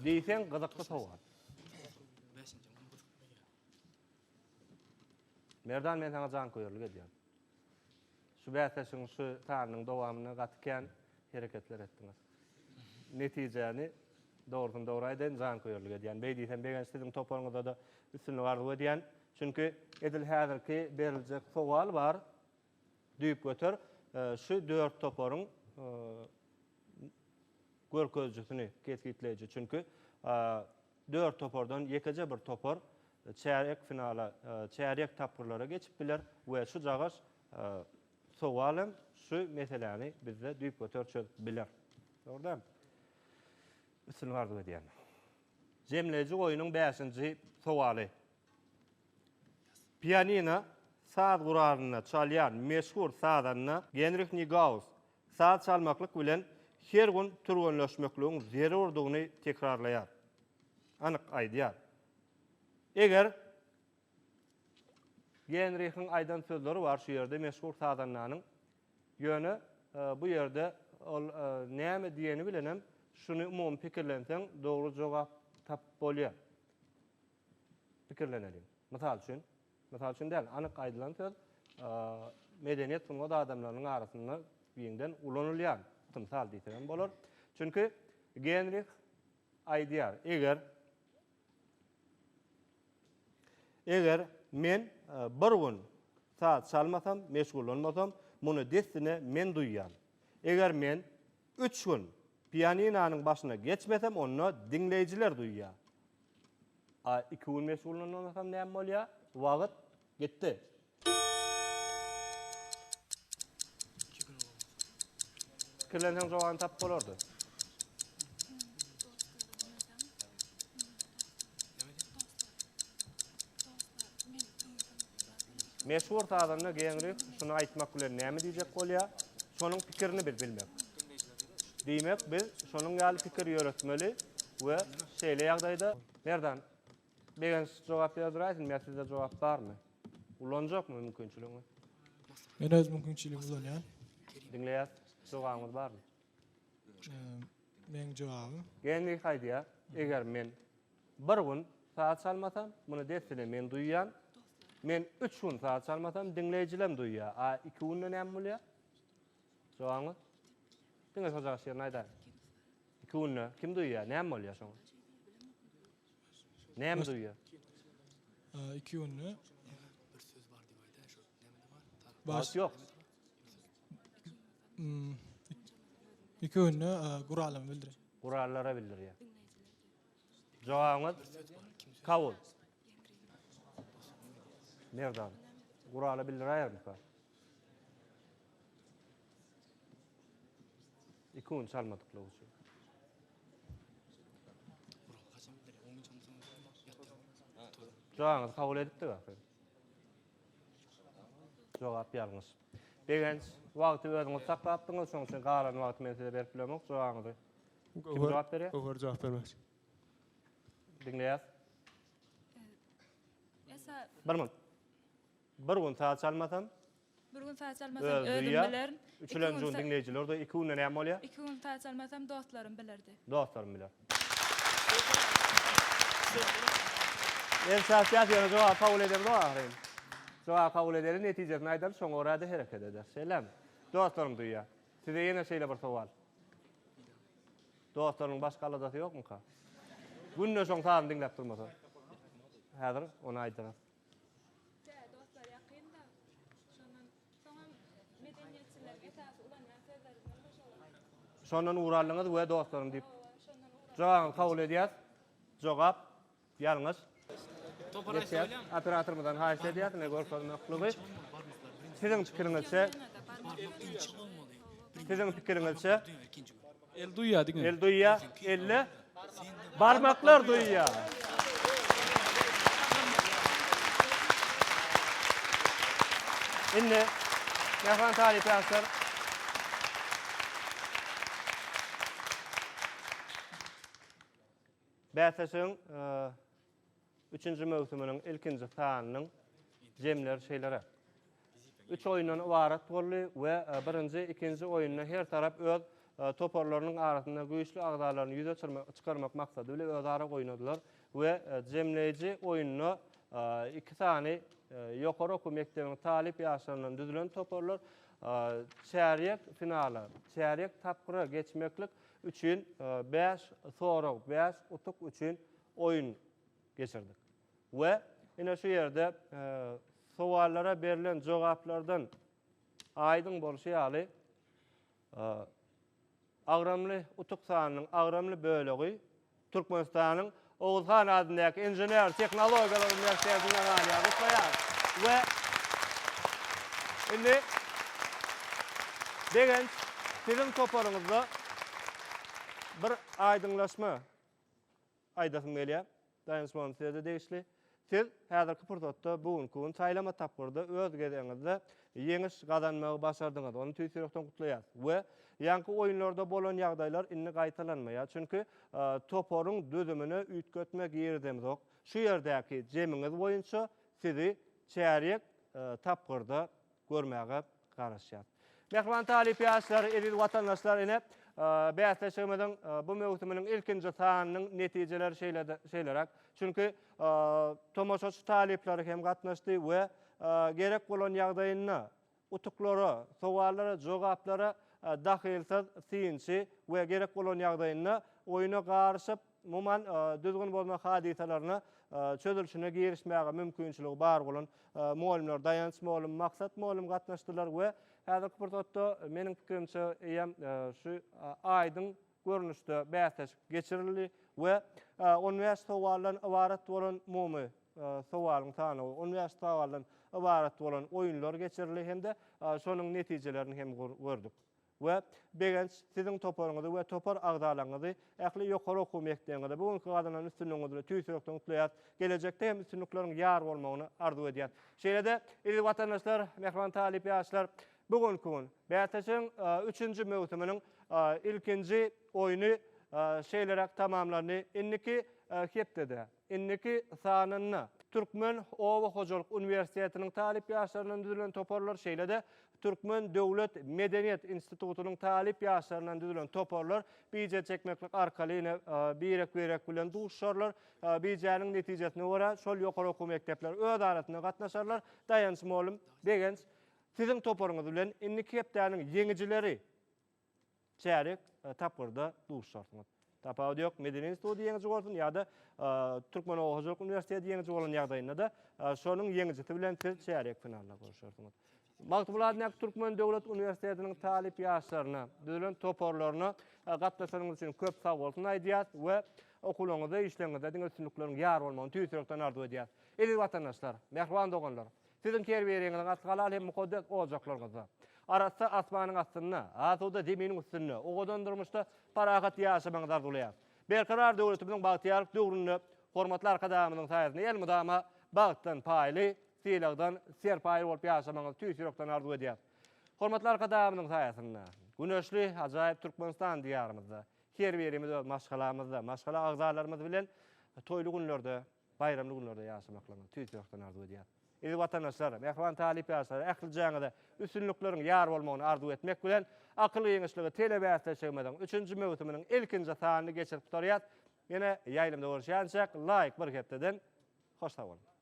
Diýseň gyzykly sowal. Merdan men saňa janköýerlik edýän. Şu bäsleşigiň şu sanynyň dowamynda gaty kän hereketler etdiňiz. Netijäni dogrusyny dogry aýdaýyn janköýerlik edýän. Beý diýsem Begenç siziň toparyňyzada üstünlik arzuw edýän. Çünki edil häzirki beriljek sowal bar düýpgöter şu dört toparyň görkezijisini kesgitleýji. Çünki Dört topardan ýekeje bir topar çärýek finala, çärýek tapgyrlara geçip biler we şujagaş sowal hem şu meseläni bizde düýpgöter çözüp biler. Dogry dälmi? Üstünlik arzuw edýän. Jemleýji oýnuň bäşinji sowaly. Pianino saz guralynda çalýan meşhur sazanda Genrih Nigaus Saz çalmaklyk bilen her gün türgenleşmekligiň zerurdygyny tekrarlaýar. Anyk aýdýar. Eger Genrihiň aýdan sözleri bar şu ýerde meşhur sazandanyň. Ýöne bu ýerde ol näme diýeni bilenem şuny umumy pikirlenseň dogry jogap tapyp bolýar. Pikirleneliň. Mysal üçin, Mysal üçin däl, anyk aýdylan söz medeniýet sungat adamlarynyň arasynda giňden ulanylýan tymsal diýsegem bolar. Çünki Genrih aýdýar, eger eger men bir gün saz çalmasam, meşgullanmasam, muny dessine men duýýan. Eger men üç gün pianinanyň başyna geçmesem, onda diňleýjiler duýýar. A iki gün meşgullanmasam näme bolýar? Wagt gitdi. Pikirlenseň jogabyny tapyp bolardy. Meşhur sazanda Genrih şuny aýtmak bilen näme diýjek bolýar? Şonuň pikirini biz bilmek. Diýmek, biz şonuň ýaly pikir ýöretmeli we şeýle ýagdaýda. Merdan, Begenç jogap berdiräýsin, ýa sizde jogap barmy? Ulanjakmy mümkinçiligiňi? Men öz mümkinçiligimi ulanýan. Diňleýäs, jogabyňyz barmy? Meň jogabym. Genrih aýdýar, Eger men bir gün saz çalmasam, muny dessine men duýýan. Men üç gün saz çalmasam, diňleýjilem duýýar. A iki günde näme bolýar? Jogabyňyz? Diňe şo jaş ýerini aýdaýyň. Iki günde kim duýýar? Näme bolýar şoňa? Näme duýýar? Iki günde. Wagt ýok. Iki günde guralymy bildirýär. Gurallara bildirýär. Jogabyňyz kabul. Merdan, gurala bildiräýermika? Iki gün çalmadyklygy üçin. Jogabyňyzy kabul edipdik ahyry. Jogap ýalňyş. Begenç, wagty özüňiz saklapdyňyz, şonuň üçin galan wagty men size berip bilemok. Jogabyňyzy kim jogap berýär? Göwher jogap bermekçi. Diňleýäs. Bir minut. Bir gün saz çalmasam, Bir gün saz çalmasam özüm bilerin. Üçülenji gün diňleýjiler de iki günde näme bolýar? Iki gün saz çalmasam dostlarym bilerdi. Dostlarym biler. El çarpýas ýöne jogaby kabul edemzok ahyryn. Jogaby kabul edeli netijesini aýdaly şoňa görä-de hereket ederis. Şeýlemi? Dostlarym duýýar. Size ýene şeýle bir sowal. Dostlarynyň başga aladasy ýokmyka? Günde şoň sazyny diňläp durmasa. Häzir ony aýdarys. Tä dostlar ýakyn-da. Şondan soňam medeniýetçileriň esasy ulanýan sözlerinden de şol. Şondan ugur aldyňyz we dostlarym diýip. Jogabyňyzy kabul edýäs. Jogap ýalňyş. Geçýäs. Operatorymyzdan haýyş edýäs ine görkezmekligi. Siziň pikiriňizçe Siziň pikiriňizçe El duýýar diňe. El duýýar, elle barmaklar duýýar. Indi mähriban talyp ýaşlar Bäsleşigiň Üçünji möwsüminiň ilkinji sanynyň jemleri şeýleräk. Üç oýundan ybarat boldy we birinji, ikinji oýunda her tarap öz toparlarynyň arasynda güýçli agzalaryny ýüze çykarmak maksady bilen özara oýnadylar we jemleýji oýunda iki sany ýokary okuw mekdebiniň talyp ýaşlaryndan düzülen toparlar çärýek finala, çärýek tapgyra geçmeklik üçin bäş sorag, bäş utuk üçin oýun geçirdik. We ine şu ýerde sowallara berlen jogaplardan aýdyň bolşy ýaly, agramly utuk sanynyň agramly bölegi Türkmenistanyň Oguzhan adyndaky Inžener tehnologiýalar uniwersitetine galýar. Gutlaýarys. We indi Begenç, siziň toparyňyzda bir aýdyňlaşma aýdasym gelýär. Daýançmagym size-de degişli. Siz häzirki pursatda bu günki gün saýlama tapgyrda öz gezegiňizde ýeňiş gazanmagy başardyňyz. Ony tüýs ýürekden gutlaýarys. We ýaňky oýunlarda bolan ýagdaýlar indi gaýtalanmaýar. Çünki toparyň düzümine üýtgetme girizemzok. Şu ýerdäki jemiňiz boýunça sizi çärýek tapgyrda görmäge garaşýas. Mähriban talyp ýaşlar, eziz watandaşlar, ine, bäsleşigimiziň bu möwsüminiň ilkinji sanynyň netijeleri şeýleräk. Çünki tomaşaçy talyplary hem gatnaşdy we gerek bolan ýagdaýynda utuklara, sowallara, jogaplara dahylsyz synçy we gerek bolan ýagdaýynda oýna garyşyp, Umuman, düzgün bozma hadysalaryna çözülişine girişmäge mümkinçiligi bar bolan mugallymlar Daýanç mugallym, Maksat mugallym gatnaşdylar we häzirki pursatda meniň pikirimçe eýýäm şu aýdyň görnüşde bäsleşik geçirildi we 15 sowaldan ybarat bolan umumy sowalyň sanawy, 15 sowaldan ybarat bolan oýunlar geçirildi hem-de şonuň netijelerini hem gördük. We Begenç, siziň toparyňyzy we topar agzalaryňyzy, ähli ýokary okuw mekdebiňizi bu günki gazanan üstünligiňiz bilen tüýs ýürekden gutlaýarys. Gelejekde hem üstünlikleriň ýar bolmagyny arzuw edýäris. Şeýle-de, eziz watandaşlar, mähriban talyp ýaşlar, bu günki gün bäsleşigiň üçünji möwsüminiň ilkinji oýny. şeýleräk tamamlandy. Indiki hepdede, indiki sanynda Türkmen oba hojalyk uniwersitetiniň talyp ýaşlaryndan düzülen toparlar, şeýle-de Türkmen döwlet medeniýet institutynyň talyp ýaşlaryndan düzülen toparlar bije çekmeklik arkaly ýene birek-birek bilen duşuşarlar. Bijäniň netijesine görä şol ýokary okuw mekdepleri öz arasynda gatnaşarlar. Daýanç mugallym, Begenç, siziň toparyňyz bilen indiki hepdäniň ýeňijileri çärýek tapgyrda duşuşarsyňyz. Tapawudy ýok, Medeni instituty ýeňiji bolsun ýa-da Türkmen oba hojalyk uniwersiteti ýeňiji bolan ýagdaýynda-da şonuň ýeňijisi bilen siz çärýek finalda görüşersiňiz. Magtymguly adyndaky Türkmen döwlet uniwersitetiniň talyp ýaşlaryna, düzülen toparlaryna gatnaşanyňyz üçin köp sag bolsun aýdýas we okuwlaryňyzda, işleriňizde diňe üstünlikleriň ýar bolmagyny tüýs ýürekden arzuw edýäs. Eziz watandaşlar, mähriban doganlar! Siziň her biriňiziň asly halal hem mukaddes ojaklaryňyzda, arassa asmanyň astynda, asuda zeminiň üstünde, owadan durmuşda parahat ýaşamagyňyzy arzuwlaýarys. Berkarar döwletimiziň bagtyýarlyk döwründe hormatly Arkadagymyzyň saýasynda elmydama bagtdan paýly, sylagdan serpaýly bolup ýaşamagyňyzy tüýs ýürekden arzuw edýäris. Hormatly Arkadagymyzyň saýasynda, güneşli, ajaýyp Türkmenistan Diýarymyzda her birimiz öz maşgalamyzda, maşgala agzalarymyz bilen toýly günlerde baýramly günlerde ýaşamaklaryňyzy tüýs ýürekden arzuw edýäris. Eziz watandaşlar, mähriban talyp ýaşlar, ählijäňize üstünlikleriň ýar bolmagyny arzuw etmek bilen, Akyl giňişligi telebäsleşigimiziň üçünji möwsüminiň ilkinji sanyny geçirip gutarýas. Ýene ýaýlymda görüşýänçäk, laýyk bir hepdeden hoş sag boluň!